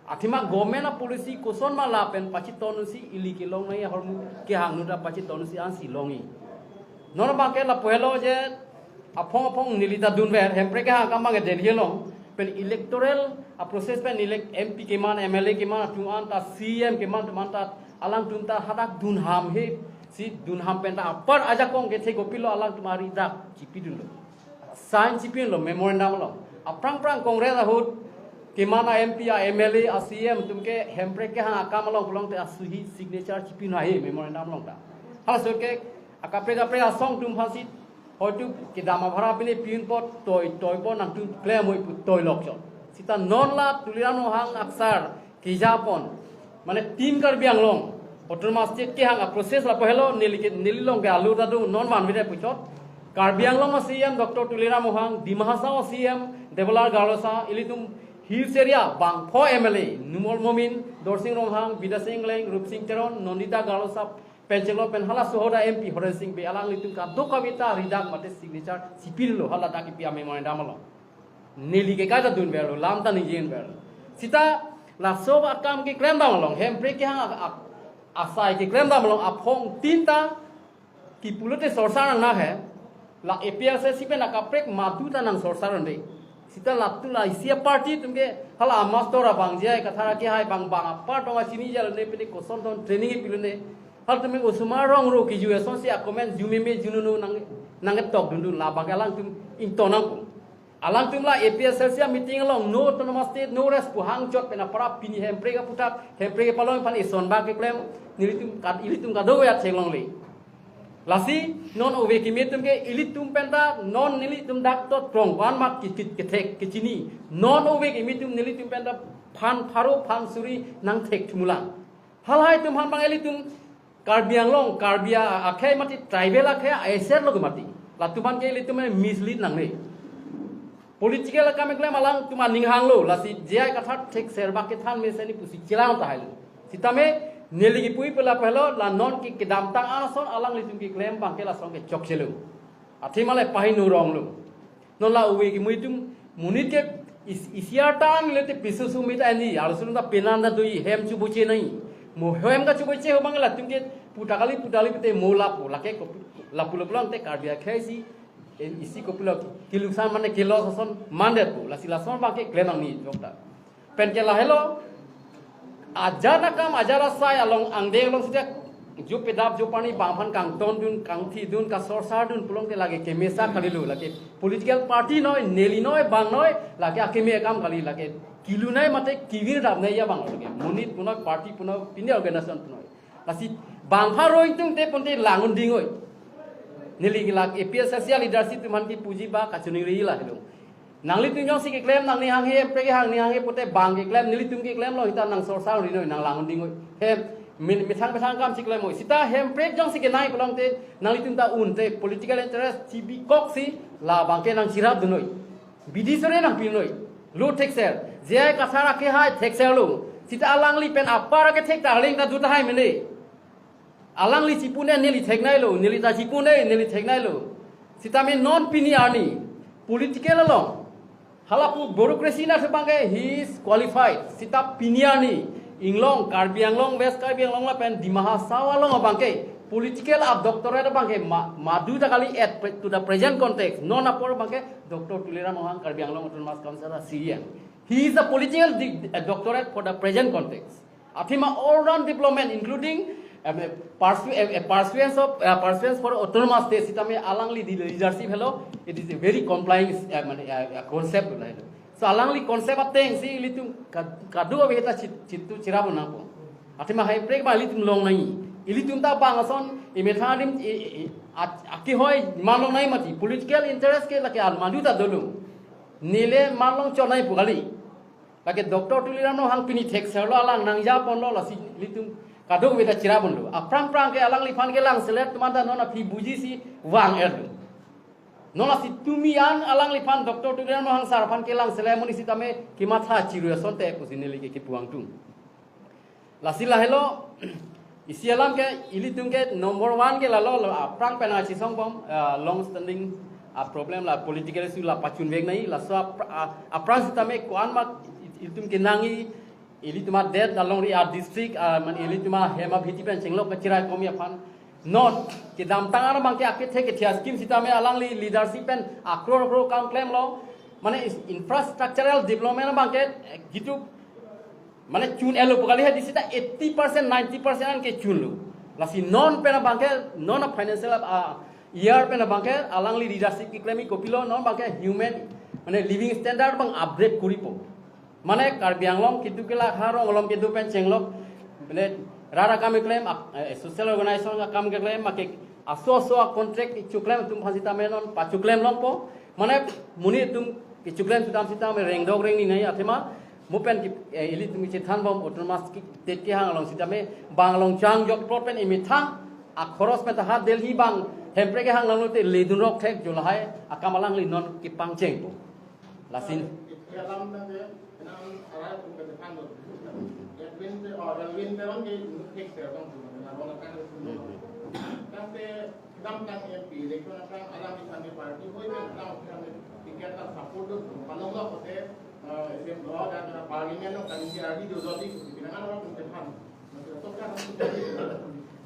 Athema government a policy koson ma lapen pachetonusi ili kelong nai ahormu kehang nu ta pachetonusi ansi longji. Non bang ke lapu helo je aphong aphong neli ta dunver, Hemprek kehang akam bang ke Delhi along pen electoral a process pen elect M P keman, M L A keman, atum an ta C M keman, atum an ta alangtum ta hadak dunham he, si dunham pen ta apar ajakong kethe kopilo alangtum ari dak chipidunlo. Sign chipilo memorandum lo. Aphrang phrang Congress ahut keman a M P, a M L A, a C M atum ke Hemprek kehang akam along pulote asuhi signature chipin hai memorandum along ta. Halaso ke akaprek kaprek asong atum aphansi hoitu kedam abhara pine pin pot toi toi pon nangtum klem hoi pu toi lok chot. Sita non la Tuliram Ronghang aksar kejapon, mane Team Karbi Anglong Autonomous State kehang a process lapu helo, neli ke, neli along ke alu tadu non manvide puchot. Karbi Anglong a C M Doctor Tuliram Ronghang, Dima Hasao a C M Debolal Gorlosa, ilitum Hills area bangpho M L A, Numal Momin, Dorsing Ronghang, Bidya Sing Engleng, Rupsing Teron, Nandita Gorlosa, Panchayat pen halaso ahut a M P Horen Sing Bey alanglitum kadokave ta ridak mate signature chipilo haladak kipi a memorandum along. Neli ke kaita dunverlo, lam ta ningjeverlo. Sita laso akam keklem dam along, Hemprek kehang a, a, asai keklem dam along aphongtin ta kipulote sorsar nang na he, la A P H L C pen akaprek madu ta nang sorsar ande. Sita latum la isi a-party atum ke hala a-master abang J I Kathar akehai abang abang apar tong a-senior ne pini koson ton training ipilone. Halatum ke osomar rong ro keju asonsi a-comment jumeme jununu nang nangketok dundun, labang ke alangtum ingtonang pu. Alangtum la A P H L C a-meeting along no autonomous state, no rest pu hangchot pen apara pini Hemprek aputhak, Hemprek apalong aphan eson bak keklem, nelitum kad ilitum kadokave athek longle. Lasi non ove kimi atum ke ilitum penta non nelitum dak to trong ko-an mat ki, ki, kethek kechini. Non ove kimi atum nelitum penta phan pharo phan suri nangthek thumulang. Halahai atum aphan abang ilitum Karbi Anglong, Karbi a-, akhei mati tribal akhei a-eser lo ke mati. Latum aphan ke ilitum mislead nangne. Political akam keklem alangtum aning hanglo, lasi J I Kathar thekser bak kethan mesen ni pusi chelang tahailo. Sitame neli kipu-i pela pelo, la non ke kedamtang ason alanglitum keklem abang ke lason ke chokchelo. Athema le pahino ronglo. Non la ove kimi atum monit ke is, isi arta angle te pisu sumit ani, arloso ta penang ta do-i, hem chuboche nai. Mo hem kachuboche ho abang latum ke puta kali puta kali pute mo lapu, lake kopi, lapu lapu lang te Karbi akhei si, eh, isi kopilo keluksan mane ke-loss ason mandetpo, lasi lason abang ke klem nangne jokta. Pen ke lahelo, ajat akam, ajat asai along angdeng along sejak jo pedap jo parni bang aphan kangton dun, kangthi dun, kasorsar dun pulote lake kemesa kalilo, lake political party noi, neli noi, bang noi, lake akeme akam kali, lake kilu nai mate kivir dap nai ya abang, lake monit punoi, party punoi, pini organization punoi. Lasi bang pharo ingtungte ponte lang-un dingoi. Neli ke lake A P H L C a-leadership atum aphan kipuji ba kachiningri lahelo. Nanglitum jongsi keklem, nangning hanghe, Hemprek hangning hanghe pute bang keklem, nelitum keklemlo, sita nangsorsar rinoi, nang lang-un dingoi. Hem, min, methang methang akam si klemoi. Sita Hemprek jongsi kenai pulote, nanglitum ta unte, political interest chibikoksi, labang ke nangchirap dunoi. Bidi sore nangpinoi. Lo thekser. J I Kathar akehai thekserlo. Sita alangli pen apar akethek ta arleng ta do tahai mene. Alangli chipu ne neli theknailo, neli ta chipu ne neli theknailo. Sitame non pini arni political along halapu bureaucracy na se abang ke he is qualified. Sita pini arni inglong Karbi Anglong, West Karbi Anglong lapen Dima Hasao along abang ke political a-doctorate abang ke ma, madu ta kali at pre, to the present context. Non apor abang ke Doctor Tuliram Ronghang Karbi Anglong Autonomous Council a-C E M. He is a political di, a doctorate for the present context. Athema all round development, including, um, a pursu-, a, a pursuance of, a pursuance for autonomous state, sitame alangli di leadership helo, it is a very complying, uh, mane, uh, uh, concept lahelo. So alangli concept ateng si ilitum ka, kadokave ta chit, chitu chirap nangpo. Athema Hemprek ba ilitum long nai. Ilitum ta bang ason, imethang adim, i, i, i, at, akehoi man long nai mati. Political interest ke lake almandu ta dolo. Nele man long chot nai pu kali. Lake Doctor Tuliram Ronghang pini thekserlo, alang nangjaponlo, lasi ilitum kadokave ta chirap unlo. Aphrang phrang ke alangliphan kelang selet atum anta non aphi bujisi vang-etlo. Non lasi tumi an alangliphan Doctor Tuliram Ronghang sar aphan kelang selet amonit sitame kematha chiru asonte pusi neli ke kipu angtung. Lasi lahelo, isi alam ke ilitum ke number one ke lalo, lo aphrang pen nangchisongbom, ah, long standing a-problem la political issue la pachunvek nai, laso apr-, ah, aphrang sitame ko-an ma ilitum kenangji, ilitum adet alongri a-district, ah, mane ilitum ahem abhiti pen chenglok kachirai komi aphan. Non, kedamtang an abang ke akethe kethe a-scheme sitame alangli leadership pen akror akror akam klemlo, mane is-, infrastructural development abang ke, eh, gitu, mane chun-etlo pu kali, hadi sita eighty percent, ninety percent an ke chunlo. Lasi non pen abang ke, non a-financial, ah, year pen abang ke, alangli leadership keklem kopilo, non abang ke human, mane living standard abang upgrade koripo. Mane Karbi Anglong kitu kila harong along kitu pen chenglok, mane rat akam keklem, ak-, eh, social organization akam keklem, ake aso aso a-contract kechoklem atum aphan sitame non pachoklem longpo. Mane monit atum kechoklem atum sitame rengdok rengni nai athema mo pen ki, eh, ilitum kechethanbom autonomous ki, state kehang along sitame bang along changjok plot pen imethang akhoros pen ta ha Delhi bang Hemprek kehang along te ledun rok thek jo lahai akam alangli non kepangchengpo. Lason. Alam tangte, enam arai pun ke depan lo. Edwin te, oh, Edwin te wan ke nuk thek se bang tu, na wan kan tu. Tangte, dam tang M P election tang alam di tangte party hoi kan alam di tangte ticket ta support do, panong lo kote, eh, S M lo dan parliament lo kan di ardi do jodi, pinangan lo pun depan.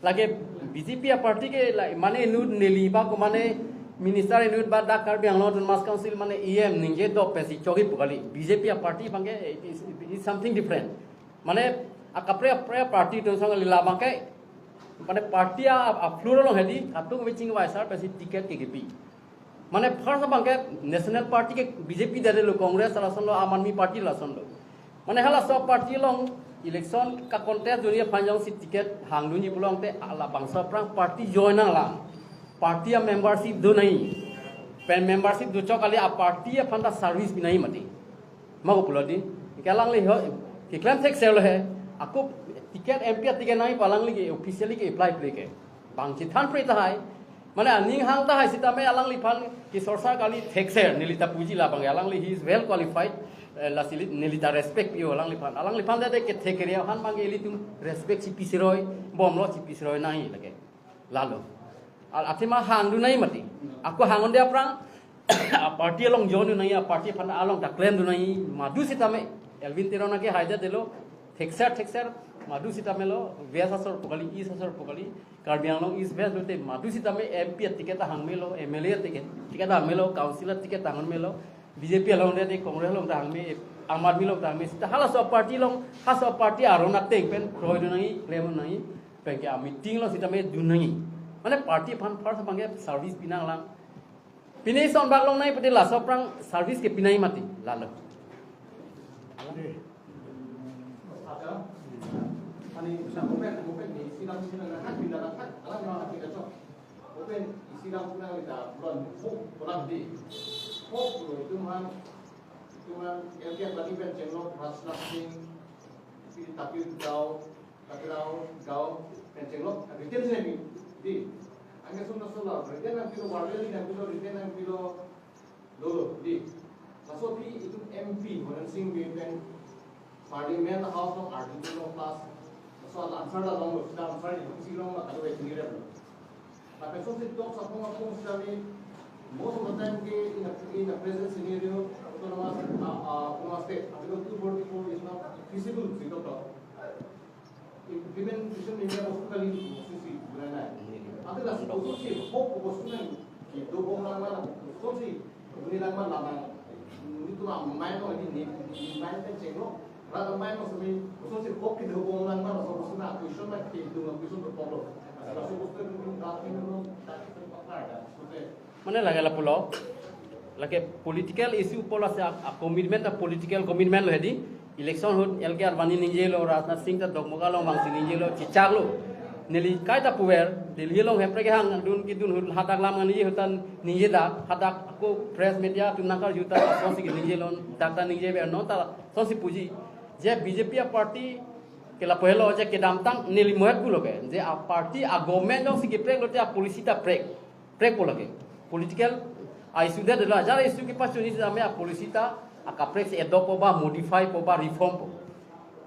Lake B J P a-party ke la, mane nu neli ba ko mane minister inut ba dak Karbi Anglong Autonomous Council mane E M ningje dop pensi chogi pu kali. B J P a party abangke it is, it is something different. Mane akaprek kaprek party atum song lila abangke, mane party a, a floor along hedi, atum keveching kevai asar pensi ticket ke kipi. Mane first abangke national party ke B J P dere lo, Congress lason lo, Aam Aadmi Party lason lo. Mane halaso party along election ka-contest dunji aphan jongsi ticket hangdunji pulote labangso aphrang party join nanglang. Party a membership do nangji. Pen membership do chok kali, a party aphan ta service pi nangji mati. Ma ko pulo di. Ke alangli ho, keklem thekser lo he. Ako ticket M P a ticket nangji pu alangli ke officially ke-apply ple ke. Bang chethan pre tahai. Mane aning hang tahai sitame alangliphan ke sorsar kali, thekser neli ta puji labang, alangli he is well qualified. Eh, lasi neli ta respect pi-o alangliphan. Alangliphan ta de ke thekser aphan abangke ilitum respect si pi seroi, bomlo si pi seroi nangji lake. Lalo. Al athema hangdun nangji mati. Ako hang-un-e aphrang a party along join dun nangji, a party aphan along ta klemdun nangji, madu sitame Elwin Teron ke haida delo, thekser thekser, madu sitame lo, West asor pu kali, East asor pu kali, Karbi Anglong East West lote madu sitame M P a ticket ta hangmelo, M L A ticket, ticket ta hangmelo, council a ticket ta hangmelo, B J P along de, Congress along ta hangme, Aam Aadmi along ta hangme, sita halaso party along, halaso party aron ateng pen kroidun nangji, klemdun nangji, penke a meeting along sitame dun nangji. Mane party aphan first abangke service pi nanglang. Pini son bak long nangji pute laso aphrang service ke pi nangji mati. Lalo. Ada, ani, na open, open ni, sinam, sinam, na hak, pindah, na hak, alam, na hak, pindah, chok. Open, sinam, sinam, kita, bulan, hok, bulan di. Hok, bulan, itu man, itu man, L K Advani pen chenglok, Rajnath Singh, tapi, tapi, Gao, Kachirao, Gao, pen chenglok, written si nangpi, di. Anke sum na sula, written nangpilo, verbally nangpilo, written nangpilo, lolo, di. Laso aphi itum M P, Horen Sing Bey pen, Parliament House along article along pass, laso answer ta longlo, sita answer itum isi longlo, kado wait ni rep lo. Lapen sose talks apung apung sitame, most of the time ke in a, in a present scenario, autonomous, uh, uh, autonomous state, Article two forty-four is not feasible, si talk. Implementation ni dia bostu kali, bostu si, bulan na. Ante laso bostu si, hok bostu na, kidobom lang mana, bostu si, buni lang mana, mana. Nelitum amai no, ini, ini, amai kan chenglok, rat amai no semi, bostu si, hok kidobom lang mana, so bostu na, question na, kidobom, question berpokok. Laso bostu itu, rat ini no, tak, tak, tak, tak, tak. Mane lake lapulo. Lake political issue pulo si a, a commitment, a political commitment lo hedi. Election ahut L K Advani ningjelo, Rajnath Singh ta Dokmoka along vangsi ningjelo, chechaklo. Neli kaita puver, Delhi along hemprek hangdun kedun ahut hadak lam ningje ahut ta ningje dak, hadak ako press media atum nangkarju ta, sonsi ke ningjelon, dak ta ningjever, non ta sonsi puji. Je B J P a party ke lapu helo, je kedamtang neli mohet pulo ke, je a party a government jongsi keprek lote a policy ta prek. Prek pulo ke. Political a issue det la, jara issue kepachini sitame a policy ta akaprek si adopt po ba, modify po ba, reform po.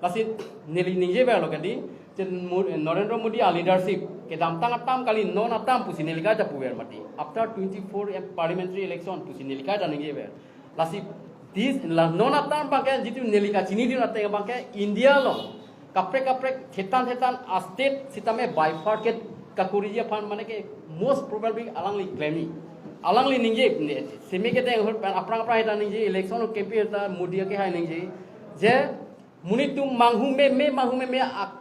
Lasi neli ningjever lo ke di, chen Mo-, Narendra Modi a leadership kedamtang atam kali, non atam pusi neli kaita puver mati. After twenty-four em-, parliamentary election pusi neli kaita ningjever. Lasi this la non atam abangke jitu neli kachinidun ateng abangke India along kaprek kaprek thetan thetan a state sitame bifurcate kakoriji aphan mane ke most probably alangli klemji. Alangli ningje, ne, semi kedeng ahut pen aphrang aphrang ta ningje, election campaign ta Modi ke hai ningje. Je monit atum manghu meme, manghu meme a,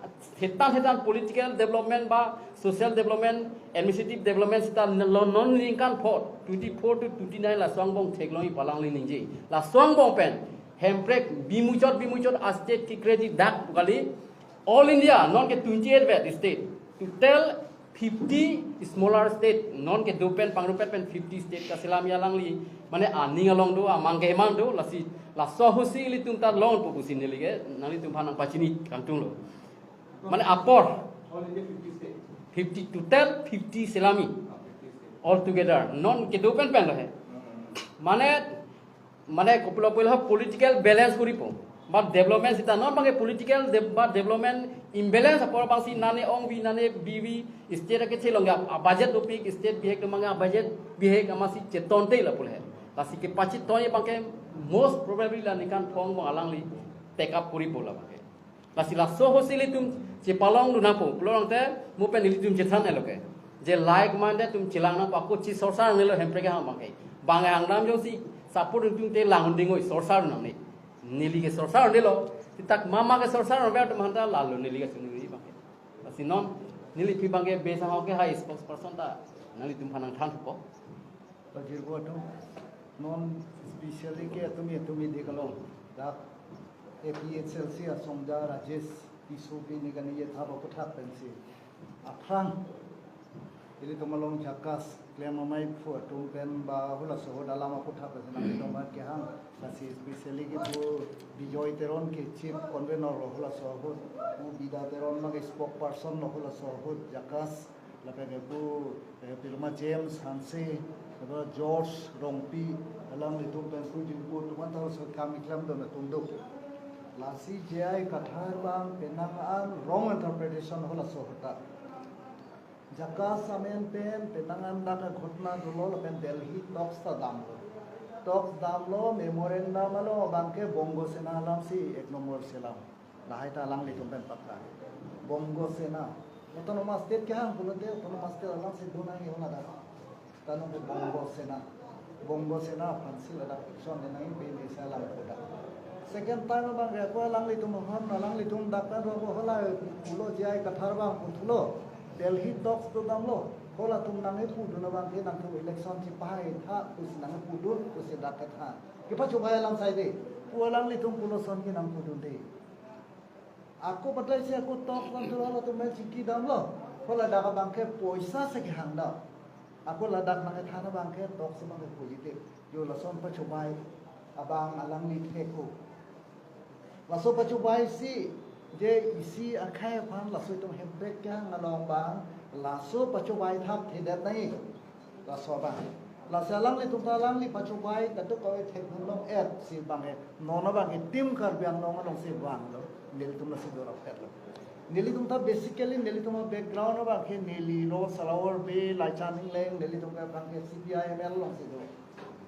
thetan thetan political development ba social development, administrative development sita lo non ningkan pho, twenty-four to twenty-nine laso angbong theklongji pu alangli ningje. Laso angbong pen hemprek bimuchot bimuchot a state kekriji dak pu kali. All India non ke twenty-eight vet state, total fifty smaller state, non kedo pen pangrumpet pen fifty state kaselamji alangli, mane aning along do, amang kehemang do, lasi laso ahutsi ilitum ta longpo pusi neli ke nanglitum aphan nangpachini kangtung lo. Mane apor. All India fifty state. Fifty, total fifty selamji. Ah, fifty state. All together. Non kedo pen pen lo he. Hmm. Mane, mane kopilo kopilo political balance koripo. Ba development sita non abangke political de-, ba development imbalance apor abangsi nane ongvi nane bivi state akethe along a budget dopik, state bihek do abangke a budget bihek amatsi chetonte lapu le. Lasi kepachetong abangke most probably la ningkan phong abang alangli take up koripo labangke. Lasi laso ahutsi ilitum chepalongdun nangpo, pulo tangte mo pen ilitum chethan-et lo ke. Je like mande atum chelang nangpo, ako chi sorsar nangnelo Hemprek kehang abangke. Bang hangdam jongsi support atum te lang un dingoi, sorsar nangne. Neli ke sorsar nangnelo. Titak mama ke sorsar nangbe atum aphanta lalo neli ke sunu abangke. Lasi non neli aphi abangke Bey Sangho ke hai spokesperson ta nanglitum aphan nangthan thupo. Pajirbo atum, non especially ke atum atum ide kalong dak A P H L C asongja Rajesh Tisso pini kani ye thap aputhak pensi aphrang ilitum along JACAS klem amei phu atum pen ba halaso ahut alam aputhak pensi nanglitum aphan kehang. Lasi especially ke pu Bijoy Teron ke chief convener lo halaso ahut, pu Bida Teron abangke spokesperson lo halaso ahut JACAS, lapen ke pu, eh, pirma James Hanse, lapen George Rongpi, alanglitum pen pu jirpo atum aphanta halaso akam keklemdun atum do. Lasi J I Kathar abang penang an wrong interpretation halaso ahut ta. JACAS amen pen penang an dak aghotona dolo lapen Delhi talks ta damlo. Talks damlo, memorandum along abangke Bongo Sena alamsi ek number si alam. Lahai ta alanglitum pen pakka. Bongo Sena. Autonomous State kehang pulote Autonomous State alamsi dun nangji ho ladak. Tangte Bongo Sena. Bongo Sena aphansi ladak action le nangji pen isi alam kodak. Second time abangke ako alanglitum aphan, alanglitum dak pen roko hala pulo J I Kathar abang puthulo. Delhi talks kedamlo. Halatum nangkepudun abangke nangtum election chipahai tha pusi nangkepudun pusi dak kethan. Kepachobei alam saide. Pu alanglitum pulo ason ke nangpudunde. Ako batai si ako talks abang tu halatum pen chingki damlo. Hala dak abangke poisa si kehang dam. Ako ladak nangkethan abangke talks abangke positive. Jo lason pachobei abang alangli thek-o. Laso pachobei si je isi akhei aphan laso itum Hemprek kehang along abang laso pachobei thap thedet nangji. Laso abang. Lasi alanglitum ta alangli pachobei kadokave thekdun long-et si abangke. Non abangke Team Karbi Anglong alongsi vanglo. Nelitum lasi dorap-etlo. Nelitum ta basically nelitum a-background abangke neli lo Salawar Bey, Laichan Engleng, nelitum ke abangke C P I M L alongsi do.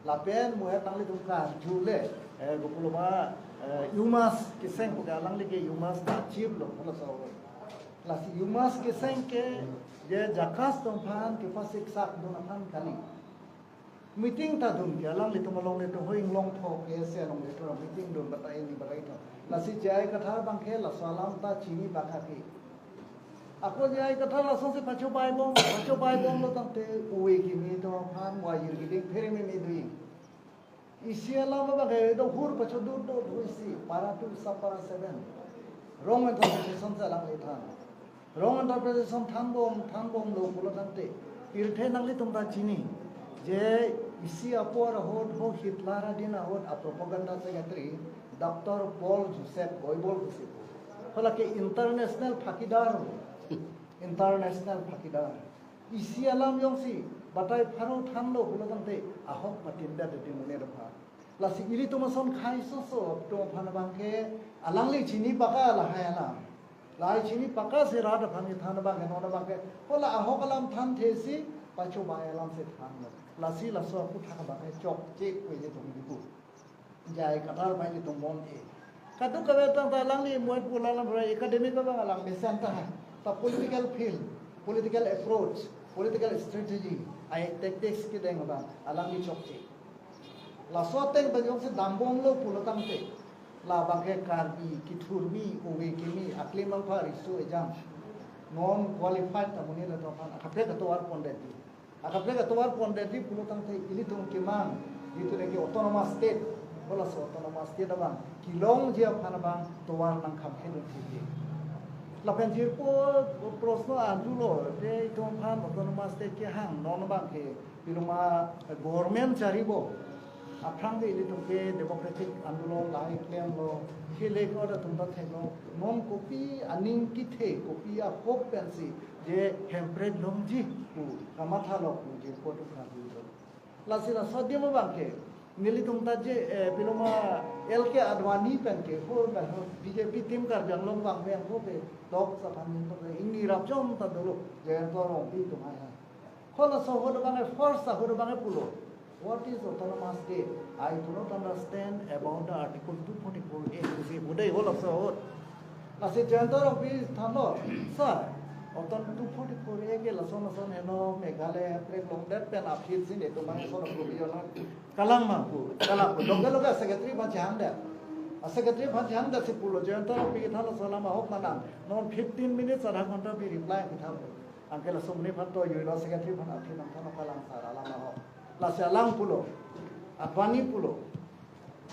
Lapen muhet nanglitum karju le, eh, kopilo ma, eh, UMass keseng pu ke alangli ke UMass ta chief lo, halaso. Lasi UMass keseng ke je JACAS atum aphan kepasiksak dun aphan kali. Meeting ta dun ke alanglitum along le to hoi inglong tho ke se along le to meeting dun batai ni batai tho. Lasi J I Kathar abangke laso alam ta chini baka ke. Ako J I Kathar lasonsi pachobei bom, pachobei bomlo tangte ove kimi atum aphan wayir giding phere meme do-i. Isi alam abangke do hur pachodut do do isi, para two sub para seven. Wrong interpretation si alangli than. Wrong interpretation than bom, than bomlo pulo tangte. Pirthe nanglitum ta chini. Je isi apor ahut ho Hitler adin ahut a-propaganda secretary Doctor Paul Joseph Goebbels pusi pu. Hala ke international phakidar lo. International phakidar. Isi alam jongsi batai pharo thanlo pulo tangte ahok patin da de monit aphan. Lasi ilitum ason khei soso atum aphan abangke alangli chini baka lahai alam. Lahai chini baka si rat aphan kethan abangke non abangke. Hala ahok alam thanthe si pachobei alam si thanlo. Lasi laso aputhak abangke chokche pu ilitum dipu. J I Kathar bai ilitum mon-e. Kadokave tangte alangli moi pu alam rai academic abang alam mesen ta. Ta political field, political approach, political strategy, ai tactics kedeng abang alangli chokche. Laso ateng pen jongsi dambomlo pulo tangte. Labangke Karbi, kethurmi, ove kimi, aklim alpha riso ejang. Non qualified ta monit atum aphan, akaprek atovar pondetji. Akaprek atovar pondetji pulo tangte ilitum kemang, ilitum ke autonomous state, halaso autonomous state abang kelongji aphan abang tovar nangkham khedun thekji. Lapen jirpo prosno andulo, je itum aphan autonomous state kehang, non abangke, pirma government chari bom. Aphrang ke ilitum ke democratic andolon lahai klemlo, khele ko da tum ta theklo, non kopi aning kethe, kopi a-hope pensi, je Hemprek longji pu, kamathalo pu, jirpo atum karjulo. Lasi laso adim abangke, nelitum ta je, eh, pirma L K Advani pen ke, ho, ho, B J P Team Karbi Anglong abang pen ho pe, talks aphan ning to pe, ingni rapchom ta dolo, Jayanta Rongpi atum hai hai. Halaso ahut abangke first ahut abangke pulo. What is autonomous state? I do not understand about the Article two forty-four A. Pusi pu dei halaso ahut. Lasi Jayanta Rongpi thanlo, sir, Oton two forty-four A ke lason lason heno Meghalaya prek longdet pen aphi si netum bang son provision kalang ma pu, kalang pu. Loge loge secretary aphan chehangdet. A secretary aphan chehangdet si pulo, Jayanta Rongpi kethan laso alam ahok manang. Non fifteen minutes adha ghonta pi reply kethan. Anke laso monit aphan to juilo, secretary aphan aphi nangthan kalang sar alam ahok. Lasi alang pulo, Advani pulo.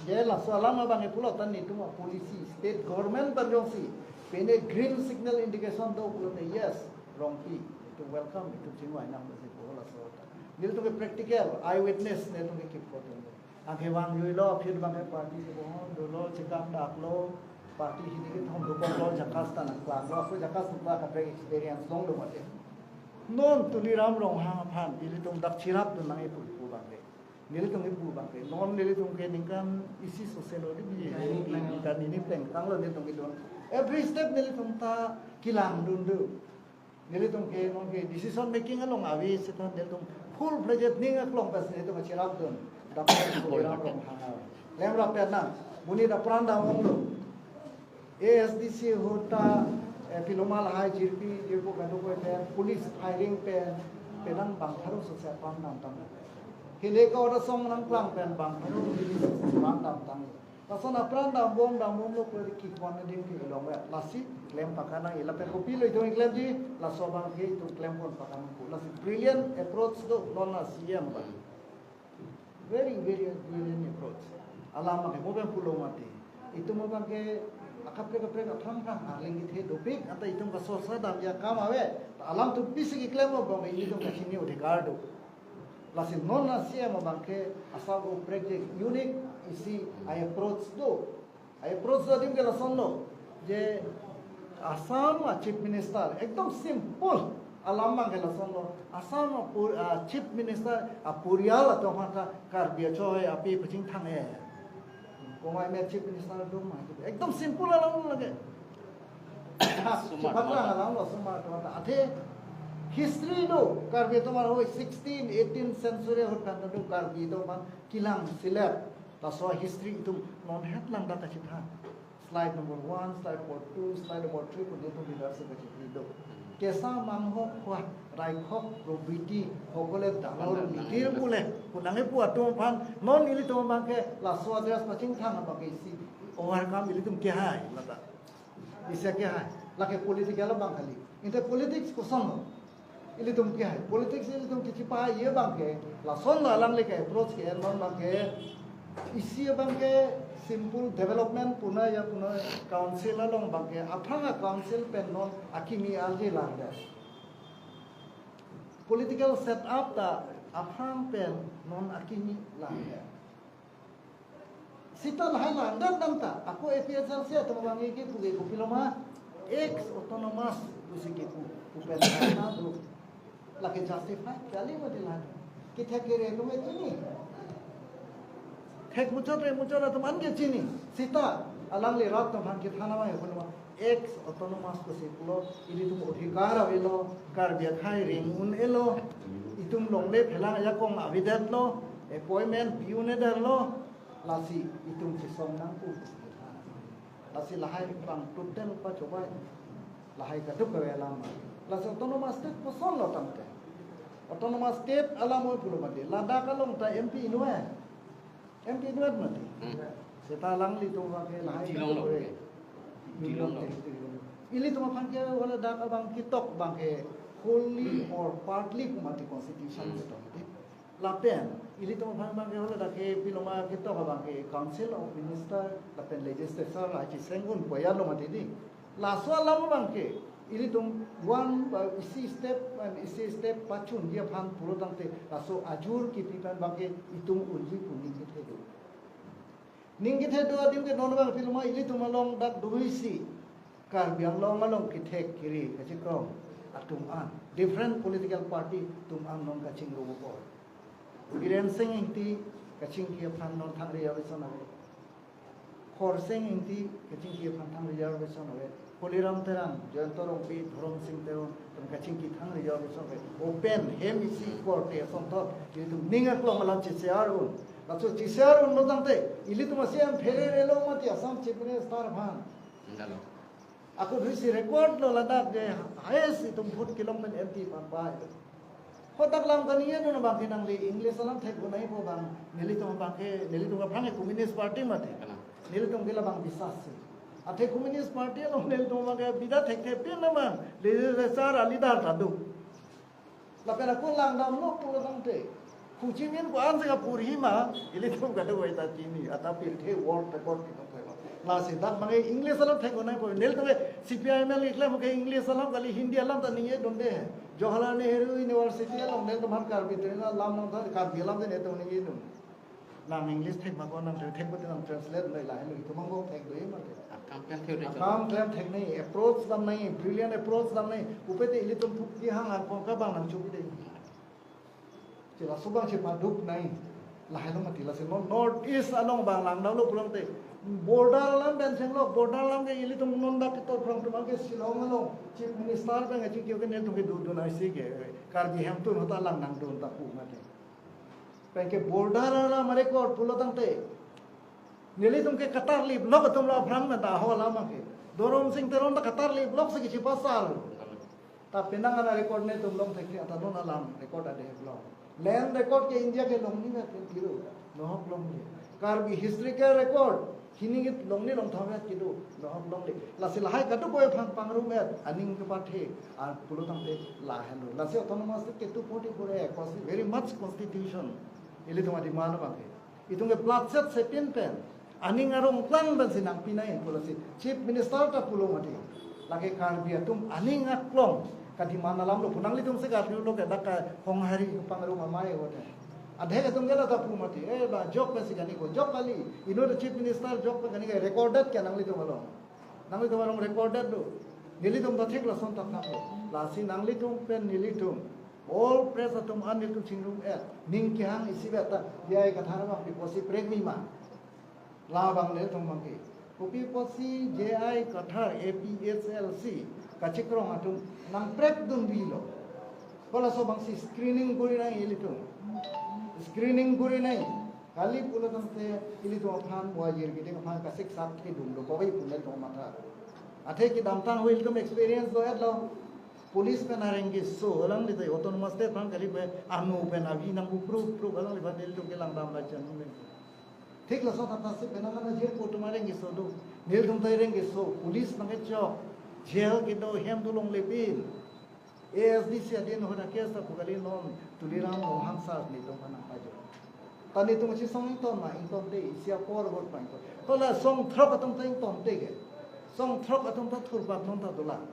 Je laso alam abang ke pulo, tan netum a-policy, state government pen jongsi pine green signal indication do pulote, yes, Rongpi, netum welcome, netum chingvai nang si pulo laso ta. Nelitum ke practical, eyewitness netum ke keep kotung. Anke vang juilo, aphi abang ke party si bohon, dolo, chekam daklo, party hini kethom dokoklo, JACAS ta nangklanglo, ako JACAS nangklang kaprek experience longlo mate. Non Tuliram Ronghang aphan ilitum dak cherapdun nangji pu abang ke. Nelitum kipu abang ke, non nelitum ke ningkan isi sose lo di bi, ningkan hini plengtanglo nelitum kedo. Every step nelitum ta kelangdun do. Nelitum ke non ke decision making along ave seta nelitum full fledged ning aklong pas nelitum cherapdun. Dapur Tuliram Ronghang. Lemra pen nang, monit apran damlonglo. A S D C ahut ta, eh, piloma lahai jirpi, jirpo kadokave pen, police firing pen, penang bang pharo sose apran damtang. Hilai ke order song nangklang pen bang pharo police sose apran damtang. Lason apran dambom dambomlo pu kekon adim ke longvet. Lasi klem pakanang, ila pen kopilo itum klemji, laso abang ke itum klempon pakanang pu. Lasi brilliant approach do non a-C M abang. Very, very brilliant approach. Alam abang ke mo pen pulo mati. Itum abang ke akaprek akaprek aphrang phrang arleng kethe dopik, anta itum kasorsa damji akam ave. Alam atum pisi keklem abang ke itum kachini adhikar do. Lasi non a-C M abang ke asap oprek je unique isi a-approach do. A-approach adim ke lasonlo, je Assam a-Chief Minister, ekdom simple alam abang ke lasonlo, Assam a-pu-, a-Chief Minister aporial atum aphan ta Karbi achoi api pachingthang-e. Komai me Chief Minister do ma, ekdom simple alam lake. Smart. Chepatlang alamlo, smart atum ta. Athe history do, Karbi atum arlo sixteen, eighteen century ahut pen do Karbi atum aphan kelang silep. Laso history itum non het lang dak kachethan. Slide number one, slide number two, slide number three pu netum leadership kachepri do. Kesa mangho khua, raikhok, probiti, hokole dalor, dalor, mitir dalor pule, punange pu atum aphan, non ilitum abang ke laso address pachingthang abang ke isi overcome ilitum kehai, lata. Isi kehai, lake political abang kali. Inte politics kosonlo. Ilitum kehai, politics ilitum kechipahai abang ke, lasonlo alangli ke-approach ke-en abang ke, isi abang ke simple development puna ya puna council along abang ke, aphrang a-council pen non akimi arje langdet. Political setup ta aphrang pen non akimi langdet. Seta lahai langdet damta, ako A P H L C atum abang ke kipu ke kopiloma, ex autonomous pusi kipu, pu pen na do. Lake justify kali mati lahai. Kethek kere atum ke chini. Thek muchot re muchot atum an ke chini. Seta alangli rat atum aphan kethan abang ke kopiloma, ex autonomous pusi pulo, ilitum adhikar avelo, Karbi akhai ring un-elo, itum longle phelang ajakong avedetlo, appointment pi un-edetlo, lasi itum chesong nangpo. Lasi lahai pang total pachobei, lahai kadokave alam. Lasi autonomous state kosonlo tangte. Autonomous state alam oi pulo mati. Ladakh along ta M P inut. M P inut mati. Hmm. Seta alanglitum abang ke lahai Shillong lo. Kore. Shillong lo. Ilitum aphan ke wala dak abang ketok abang ke wholly or partly pu mati constitution Hmm. ketok mati. Lapen ilitum aphan abang ke wala dak ke piloma ketok abang ke Council of Minister lapen Legislature la cheseng un poya lo mati di. Laso alam abang ke, ilitum one, uh, isi step, uh, isi step pachunji aphan pulo tangte, laso ajur kipi pen abang ke itum unji pu ning kethe do. Ning kethe do adim ke non abang piloma ilitum along dak do isi. Karbi Anglong along kethek kiri kachikrong atum an. Different political party atum an non kachingrum apor. Biren Singh Ingti kachingki aphan non thang reservation ave. Khorsing Ingti kachingki aphan thang reservation ave. Tuliram Terang, Jayanta Rongpi, Dhorom Sing Teron, pen kachingki thang reservation ave. Open, hem isi korte asonthot, ilitum ning aklong alam chesar un. Laso chesar unlo tangte, ilitum a-C M pherere lo mati Assam Chief Minister aphan. Enggak lo. Ako dui si record lo ladak ke highest itum vote kelong pen M P pampai. Hodak lam kaningje dun abang ke nangli English alam thek gunai po bang, nelitum abang ke, nelitum aphrang ke Communist Party mati. Kalang. Nelitum ke labang bisas si. Athe Communist Party along nelitum abang ke bida thekthe pin abang, legislature a leader ta do. Lapen ako langdamlo pulo tangte, Ho Chi Minh ko-an si kapur hima, ilitum kadokave ta chini, ata pirthe world record kitum thek. Lasi dak abang ke English alam thek gunai po, nelitum ke C P I M L keklem ke English alam kali, Hindi alam ta ningje dunde. Jawaharlal Nehru University along nelitum aphan Karbi trin alam nang ta, Karbi alam ta nelitum ningje dun. Nang English thek ma ko, nang thek, thek pute nang translate noi, lahelo itum angbong thek do mati. Akam klem thek do. Akam klem thek nai, approach dam nai, brilliant approach dam nai. Pupe te ilitum thuk kehang angkong kabang nang chupi de. Chila subang chepaduk nai. Lahelo mati, lasi non North East along abang langdamlo pulo tangte, border alam pen chenglo, border alam ke ilitum non dak ketok phrang atum ke Shillong along Chief Minister pen ke chikio ke nelitum ke dudun aisi ke, Karbi Hemtun ahut alang nangdun ta pu mati. Penke border alam record pulo tangte, nelitum ke katarli block atum lo aphrang na ta ho alam ke. Dorom Sing Teron ta katarli block si kechipasar. Ta penang an record netum long thekthe, ata non alam record ade block. Land record ke India ke longnit pen piro, nohok longle. Karbi historical record hini git longnit longthom vet kedo, nohok longle. Lasi lahai kadokave aphan pangrum et, aning kepathe, a pulo tangte lahelo. Lasi autonomous state ke two forty-four A, consti-, very much constitution. Ilitum a-demand abang ke. Itum ke platset sepin pen, aning arong klang pen si nangpi nai pulo si Chief Minister ta pulo mati. Lake Karbi atum aning aklong ka-demand alam lo pu, nanglitum si Karbi lo ke dak ka Honghari pangrum amei hote. Adhe atum ke la ta pu mati, eh, ba jok pen si kani ko, jok kali. Inut Chief Minister jok pen kani ke recorded ke nanglitum along. Nanglitum along recorded do. Nelitum ta thik lason ta thaklo. Lasi nanglitum pen nelitum, all press atum an nelitum chingrum et. Ning kehang isi vet ta, J I Kathar abang pi apotsi prek mi ma. Labang nelitum abang ke. Kopi apotsi J I Kathar A P H L C kachikrong atum nangprek dunbilo. Hala laso abang si screening kuri nai ilitum. Screening kuri nai. Kali pulo tangte ilitum aphan, wajir giding aphan kasik sak thedun do kove pu nelitum matha. Athe kedamtang ahut ilitum experience do-et lo. Police pen areng keso, alangli ta autonomous state aphan kali pen ano pen avi nang upru upru, alangli aphan nelitum ke langdam la chan nung. Thik laso tata si penang an ajirpo atum areng keso do. Nelitum ta areng keso, police nangkechok, jail kedo, hem dolongle pin. A S D C adin ahut a-case ta pu kali, non Tuliram Ronghang sir netum aphan nangpajok. Ta netum kachisong ington ma, ingtonte, isi apor ahut pa ington. Hala song throk atum ta ingtonte ke. Song throk atum ta thurpak non ta dolang.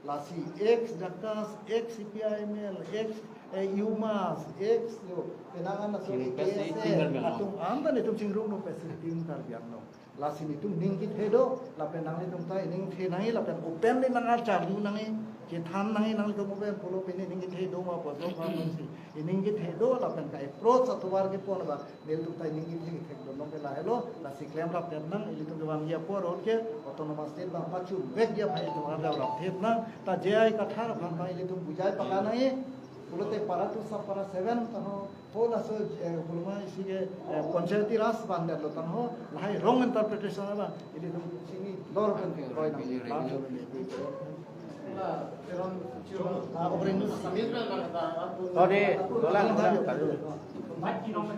Lasi ex JACAS, ex C P I M L, ex, eh, UMass, ex yo, penang an aso, Chingrum pen si, A K S L, chingrum pen atum an ta netum chingrum no facility un Karbi Anglong. Lasi netum ning kethe do, lapen nanglitum ta ning the nangji, lapen openly nang-acharli nangji, chethan nangji, nanglitum open pulo pini ning kethe do ma pulo pa nang si. Ining kethe do, lapen ka-approach atovar kepon ba, nelitum ta ining kethe kethek do, nong ke lahelo, lasi klemrap pen nang, ilitum kevangji apor ahut ke, autonomous state abang pachun vekji aphan itum arjap rap thip nang, ta J I Kathar aphan abang ilitum bujai paka nangji, pulote para two sub para seven, tano, ho laso, eh, puloma isi ke, eh, Panchayati Raj bandar lo tano, lahai wrong interpretation abang, ilitum chini lor pen ke, roi nang, Todi, dolang, dolang, kadu.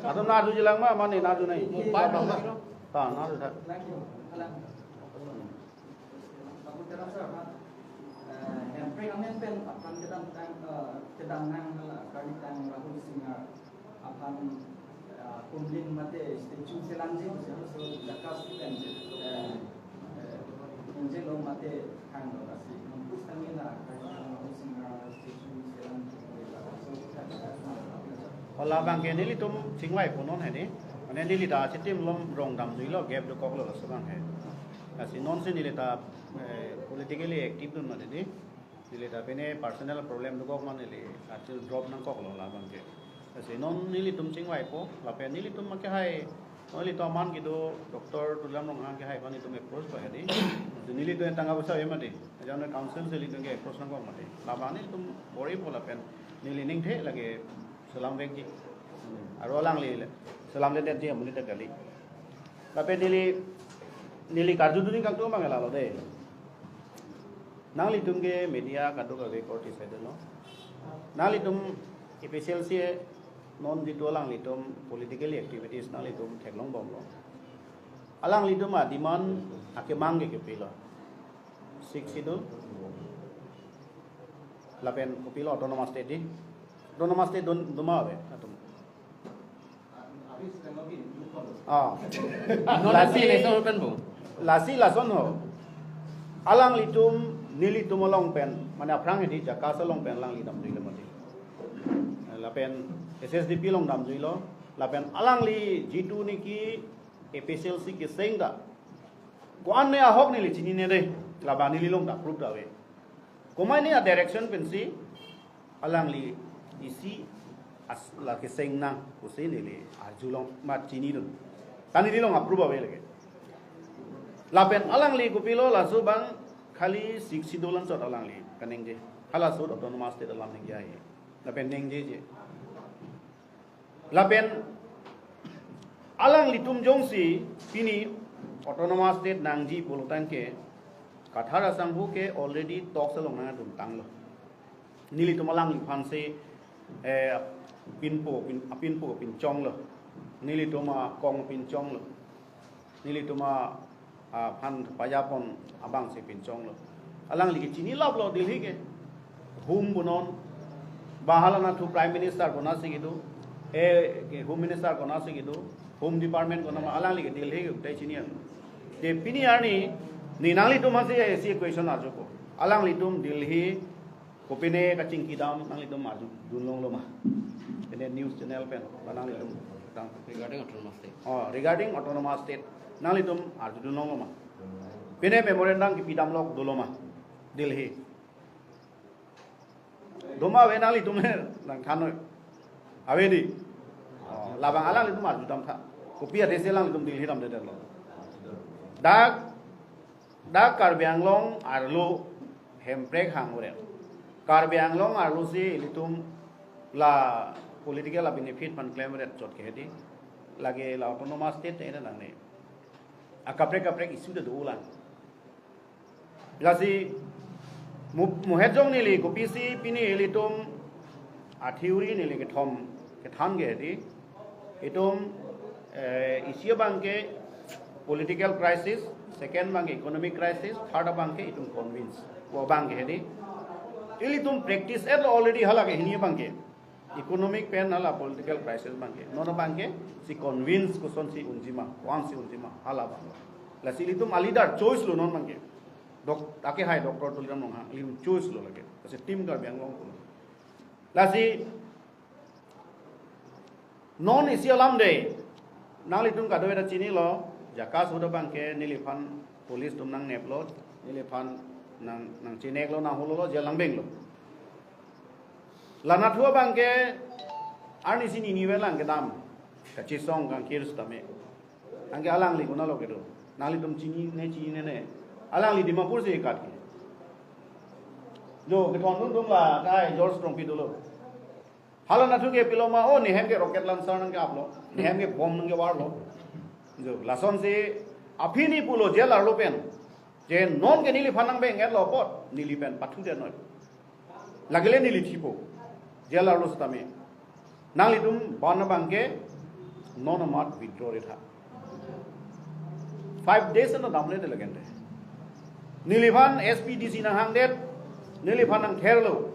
Atum nadu jilang ma, mane nadu nai? Ta, nadu ta. Hemprek amen pen aphan kedam tang, eh, kedam nang hala Karbi tang Rahul Singh aphan, eh, kumlin mate statue selamji, so JACAS pen, eh, eh, injilo mate hanglo lasi. Mampus kami na Karbi tang Rahul Singh statue selamji. Hala abang ke nelitum chingvaipo non hedi. Mane neli ta chitim lom rong damjuilo, gap dokoklo laso abang he. Lasi non si neli ta, eh, politically active dun mati di. Neli ta pine personal problem dokok ma neli arju drop nangkoklo la abang ke. Lasi non nelitum chingvaipo, lapen nelitum ma kehai, nelitum aman kedo Doctor Tuliram Ronghang kehai aphan nelitum approach pa hedi. Lasi nelitum tangka poisa ave mati. Ajan council si nelitum ke approach nangkok mati. La abang nelitum bor-ipo lapen neli ningthe lake selam vekji. Aro alangli selamdedetji amonit ta kali. Lapen neli, neli karjudun ningkan atum abang lalo de. Nanglitum ke media kadokave korte saidelo. Nanglitum A P H L C non jitu alanglitum political activities nanglitum theklongbomlo. Alanglitum a-demand akemang ke kopilo? Sixth Schedule. Lapen kopilo, autonomous state di. Autonomous state don doma ave atum. Ah. Non lasi, lasi election pen po. Lasi lason ho. Alanglitum, nelitum along pen, mane aphrang hedi JACAS along pen alangli damjuilo mati. Lapen S H D P along damjuilo. Lapen alangli jitu niki A P H L C keseng ta, ko-an ne ahok neli chinine dei. Labang neli along ta proof ta ave. Komat ne a-direction pensi alangli isi as la keseng nang pusi neli arjulong, mat chinidun. Kani neli along a-proof ave lake. Lapen alangli kopilo, laso abang khali Sixth Schedule anchot alangli kaningje. Halaso autonomous state alam ningje ai. Lapen ningjeje. Lapen alanglitum jongsi pini autonomous state nangji pulo tangte, Kathar asangho ke already talks along nangdun tanglo. Nelitum alangliphan si, eh, pinpo, pin, apinpo pinchonglo. Nelitum akong pinchonglo. Nelitum a, aphan pajapon abang si pinchonglo. Alangli ke chinilaplo Delhi ke. Home punon. Ba hala anatthu Prime Minister konatsi kedo. Eh, ke Home Minister konatsi kedo. Home Department konat ma, alangli ke Delhi ke utai chini an. Ke pini arni, ne nanglitum aphansi isi question arjupo. Alanglitum Delhi kopine kachingki dam nanglitum arjudun longlo ma? Pine news channel pen, ba nanglitum dang. Regarding autonomous state. Oh, regarding autonomous state, nanglitum arjudun longlo ma? Pine memorandum kipi damlok dolo ma Delhi? Doma ave, nanglitum nangthannon. Ave dei. Oh, labang alanglitum arju damtha. Kopi adesi alanglitum Delhi damdedetlo? Dak, dak Karbi Anglong arlo hemprek hang ore. Karbi Anglong arlo si ilitum la political a-benefit aphan klem ret chot ke hedi. Lake la autonomous state te nangne. Akaprek kaprek issue te dolang. Lasi mu-, muhet jong neli kopisi pini ilitum a-theory neli kethom kethan ke hedi. Itum, eh, isi abang ke political crisis, second abang ke economic crisis, third abang ke itum convince. Pu abang ke hedi. Ilitum practice-etlo already hala ke hini abang ke. Economic pen hala political crisis abang ke. Non abang ke si convince kosonsi unjima, ko-ansi unjima, hala abang. Lasi ilitum a-leader choice lo non abang ke. Dok-, ake hai Doctor Tuliram Ronghang, ilitum choice lo lake. Lasi team Karbi Anglong ko. Lasi non isi alam dei, nanglitum kadokave ta chinilo, JACAS ahut abang ke neliphan police atum nangneplo, neliphan nang, nangchineklo, nanghulolo, jail nangbenglo. La anatthu abang ke arnisi nini ave lang kedam, kachesong kangkir sitame. Anke alangli konatlo kedo? Nanglitum chinine, chinine ne. Alangli Dimapur si kat ke. Jo, kethondun atum la kai George Tongpi dolo. Hala anatthu ke pilo ma, oh, nehem ke rocket launcher nangke-aplo, nehem ke bomb nangkevarlo. Jo, lasonsi aphi ne pulo jail arlo pen. Je non ke neliphan nangbeng-etlo apot, neli pen pathudetnoi. Lake le neli thipo. Jail arlo sitame. Nanglitum ban abang ke non amat withdraw retha. Five days no damle de lagente. Neliphan S P D C nanghangdet, neliphan nangtherlo.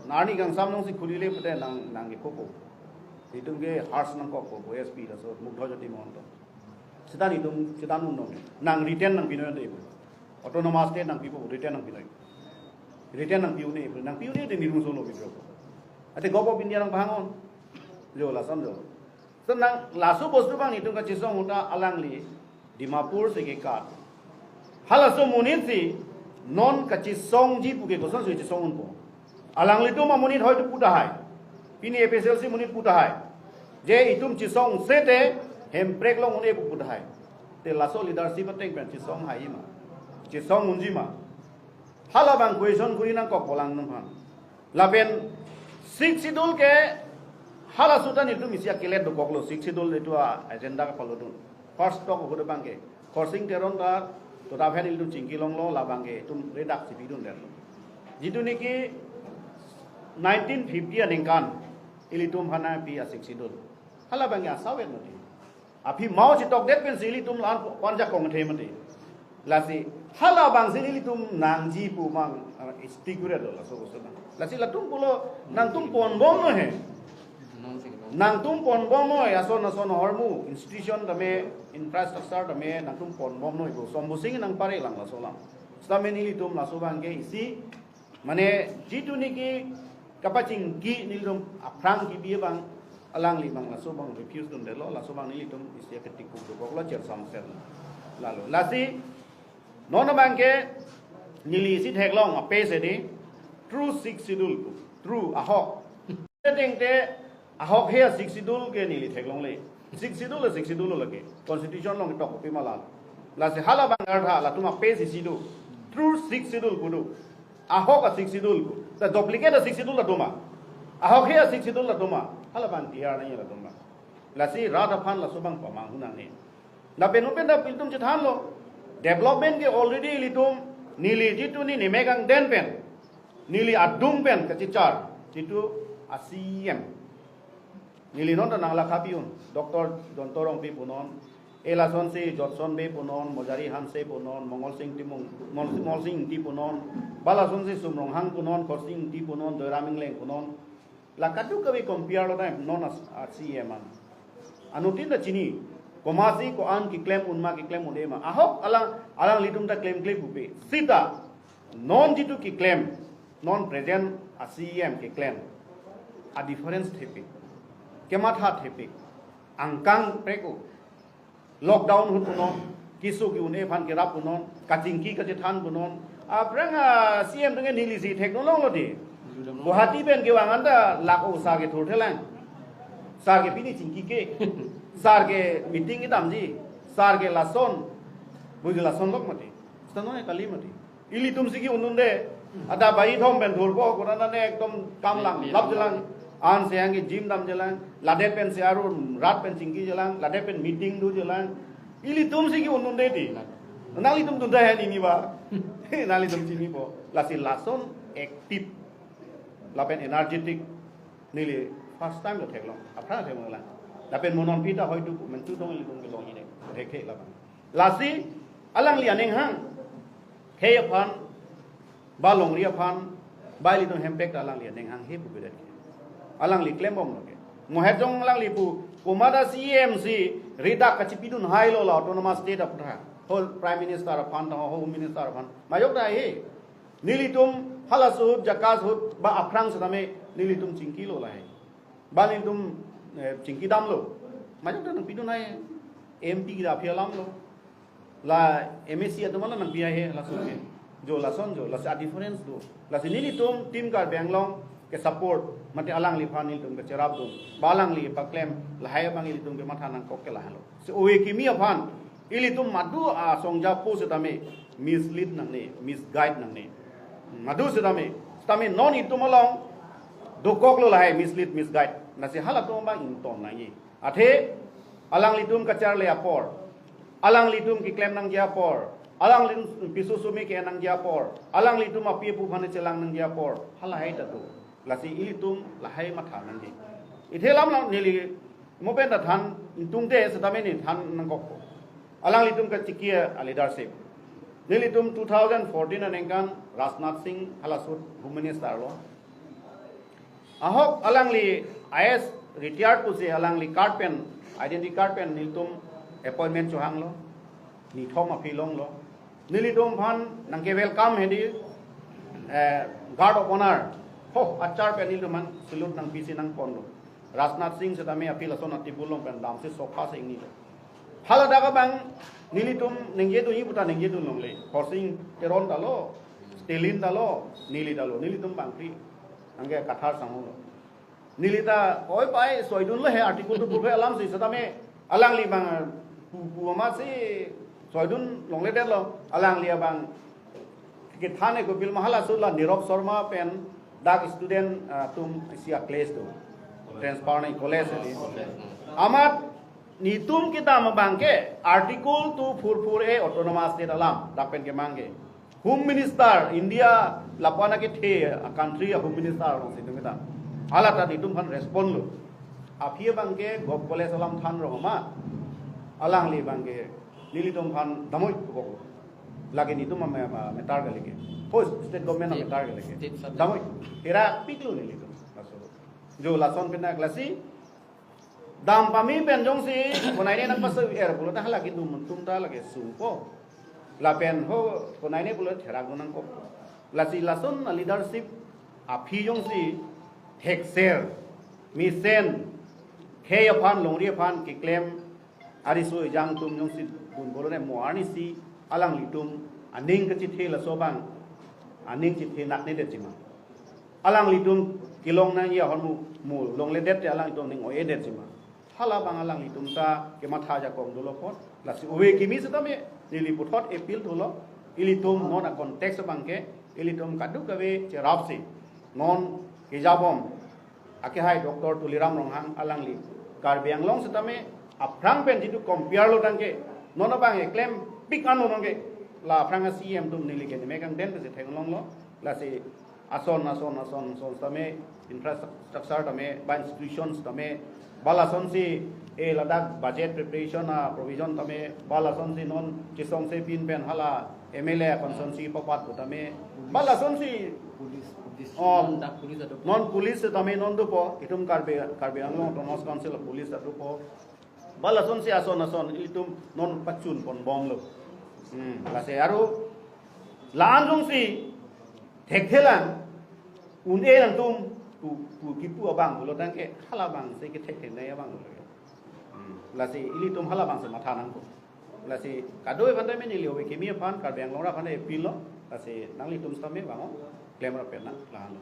Arni kangsam nongsi khulile pute nang, nangkekokpo. Itum ke harsh nangkokpo, S P laso Mugdhajyoti Mahanta. Seta netum, seta nung nong. Nang written nangpinoi ante ipu. Autonomous state nangpipo, written nangpinoi. Written nangpi-un-e ipu. Nangpi-un-e te nirung solo withdraw. Ante Government of India nangpahang-on. Jo, lason jo. So nang laso bostu abang netum kachesong ahut ta alangli Dimapur si kekat. Halaso amonit si non kachesongji pu ke kosonsi chesong-unpo? Alanglitum amonit hoito pu tahai. Pini A P H L C amonit pu tahai. Je itum chesong sete hemprek long-un-e pu pu tahai. Te laso leadership ateng pen chesong haima, chesong unjima? Hala abang question kuri nangkokpo alangliphan. Lapen Sixth Schedule ke halaso ta netum isi akelet dokoklo, Sixth Schedule netum a-agenda kapalodun. First talk ahut abang ke Khorsing Teron ta Totap hen ilitum chingki longlo, labang ke itum redak chipidun detlo. Jitu niki nineteen fifty aningkan ilitum aphan nangpi a-Sixth Schedule. Halabang ke asawet mati. Aphi mau chitok det pensi ilitum la-an pon jakong the mati. Lasi halabang si ilitum nangji pu mang, ah, stick kuret lo laso usul nang. Lasi latum pulo nangtum ponbomnoi he. Nangtum ponbomnoi, ason ason ahormu, institution tame, infrastructure tame, nangtum ponbomnoi pu. Sombo Sing nangpare lang laso alam. Sitame nelitum laso abang ke isi, mane jitu niki kapachingki nelitum aphrang kibi abang, alangli abang laso abang refuse dun detlo, laso abang nelitum isi ketik kuk dukok lo, cher samser lalo. Lasi non abang ke neli isi theklong ape se di, true Sixth Schedule pu, true ahok. Tengte ahok he a-Sixth Schedule ke neli theklongle. Sixth Schedule le Sixth Schedule lake. Constitution along tok pi malal. Lasi halabang artha latum ape si si do. True Sixth Schedule pu do. Ahok a-Sixth Schedule pu. Ta duplicate a-Sixth Schedule la do ma? Ahok he a-Sixth Schedule la do ma? Halabang clear nangji la do ma? Lasi rat aphan laso abang pamanghu nangne. Lapen upen ta ilitum chethanlo. Development ke already ilitum neli jitu neli mek angden pen, neli adung pen kachichar jitu a-C E M. Neli non ta nang lakha pi-un, Doctor Jayanta Rongpi punon, e lasonsi Jotson Bey punon, Mojari Hanse punon, Mongol Sing Timung, Mol-, Mol Sing Ingti punon, ba lasonsi Sum Ronghang punon, Khorsing Ingti punon, Doiram Engleng punon. La kadokave compare lo time non a-, a-C E M an. Anuttin ta chini, komatsi ko-an keklem un ma, keklem un-e ma. Ahok alang, alanglitum ta klemkle pupe. Sita non jitu keklem, non present a-C E M keklem, a-difference thepik, kematha thepik, angkang prek-o. Lockdown ahut punon, keso ke-un-e aphan kerap punon, kachingki kachethan punon. Aphrang a-C E M atum ke neli si thek nonong lo di. Guwahati pen kevang anta lak o sar kethur thelang. Sar ke pini chingki ke. Sar ke meeting kedamji. Sar ke lason. Buji lason lok mati. Sita non kali mati. Ilitum si ke-un-un de. Adap baithom pen thurpo, konat ne ekdom kam lang, lap jelang. An se ang ke gym damjelang. Ladet pen se aru rat pen chingki jelang. Ladet pen meeting dojelang. Ilitum si ke-un-un de di. Nanglitum dunta hen ini ba. Nanglitum chinipo. Lasi lason active. Lapen energetic. Neli first time lo theklong. Aphrang theklong lang. Lapen mo non pita hoitu mentu dong ilitum kelong ini. Thekhe labang. Lasi alangli aning hang khei aphan, ba longri aphan, ba ilitum hempek ta alangli aning hang he pu bidet. Alangli klembom lo ke. Mohet jong alangli pu, komat a-C E M si redak kachipidun hai lo la autonomous state aphan. Whole Prime Minister aphan, ta Home Minister aphan. Majok ta he. Nelitum halaso ahut, JACAS ahut, ba aphrang setame nelitum chingki lo lahai. Ba nelitum, eh, chingki damlo. Majok ta nangpidun hai. M P kita aphi alam lo. La M A C atum la nangpi hai laso ke. Jo lason jo, lasi a-difference do. Lasi nelitum Team Karbi Anglong ke support, mate alangliphan nelitum kecherap dun. Ba alangli paklem, lahai abang ilitum kematha nangkok ke lahelo. Si ove kimi aphan, ilitum madu asong japo setame mislead nangne, misguide nangne. Madu setame, setame non itum along dokok lo lahai mislead, misguide. Lasi halatum abang ington nangji. Athe alanglitum kacharli apor, alanglitum keklem nangji apor, alanglitum piso sumi ke nangji apor, alanglitum api apo aphan chelang nangji apor, halahai ta do. Lasi ilitum lahai matha nangji. Ithe lam lang neli mo pen ta than tungte setame neli than nangkok. Alanglitum kachiki a-leadership. Nelitum two thousand fourteen aningkan Rajnath Singh halaso ahut Home Minister lo. Ahok alangli I A S retired pusi alangli card pen, identity card pen nelitum appointment chohanglo. Nithom aphi longlo. Nelitum aphan nangke-welcome hedi, eh, guard of honor. Ho, achar pen nelitum aphan salute nangpisi nangponlo. Rajnath Singh setame aphi lason a-table along pen damsi sofa si ingnilo. Haladak abang nelitum ningjedunji puta ningjedun longle. Khorsing Teron ta lo, Stalin ta lo, neli ta lo, nelitum bangphli. Anke Kathar Sangho lo. Neli ta, oi pai, soidun lo he article tu purphe alam si setame alangli abang pu, pu amatsi soidun longledetlo, alangli abang kethan e kopil ma halaso ahut la Nirav Sharma pen dak student, ah, atum isi a-clash do. Transfer nangji college di. Amat Netum kedam abang ke Article two four four A Autonomous State alam, dak pen kemang ke. Home Minister India lapu-an akethe a-country a-Home Minister alongsi netum kedam. Hala ta netum aphan respond lo. Aphi abang ke Govt College alam than rong ma. Alangli abang ke nelitum aphan damnoi kebok lo. Lake netum ame-, ame-, matter kali ke. Ho state government State, matter kali ke. State subject. Damnoi. Therak piklo nelitum. Laso. Jo lason pen na klasi. Dam pame pen jongsi, konai ne nangpasoi-er pulo ta hala kedam atum ta lake sungpo. Lapen ho, konai ne pulo therak dun nangkok. Lasi lason a-leadership aphi jongsi, thekser, mesen, khei aphan, longri aphan, keklem, ariso ejang atum jongsi dun pulo ne mo arnisi, alanglitum, aning kachethe laso abang, aning chethe nakne detji ma. Alanglitum kelong nangji ahormu, mu longledet te alanglitum aning o-edet ji ma. Hala abang alanglitum ta kematha ajakong dolo apot. Lasi ove kimi setame, neli puthot appeal thulo. Ilitum non a-context abang ke, ilitum kadokave cherapsi. Non kejabom. Akehai Doctor Tuliram Ronghang alangli. Karbi Anglong setame, aphrang pen jitu compare lo tangke. Non abang eklem pik anlo tangke. La aphrang a-C E M atum neli ke nemek angden pensi theklonglo. Lasi ason, ason, ason, ason tame, infrastructure tame, ba institutions tame, ba lasonsi, e ladak budget preparation a-provision tame, ba lasonsi non chisong se pin pen hala M L A constituency papat pu tame, ba lasonsi, Police, police, oh, non dak police atum. Non police tame non dopo, itum Karbi, Karbi Anglong Autonomous Council police atum po. Ba lasonsi ason ason, ilitum non pachun pon bomlo. Hmm, lasi aro, la-an jongsi, thekthelang, un-e nangtum, pu, pu kipu abang pulo tangke, hala abangsi kethekthek nai abang pulo. Hmm, lasi ilitum hala abangsi matha nangkok. Lasi kadokave aphan tame neli ove kimi aphan, Karbi Anglong arat aphan appeal lo, lasi nanglitum setame bang-o, klem rapet nang, la-an lo.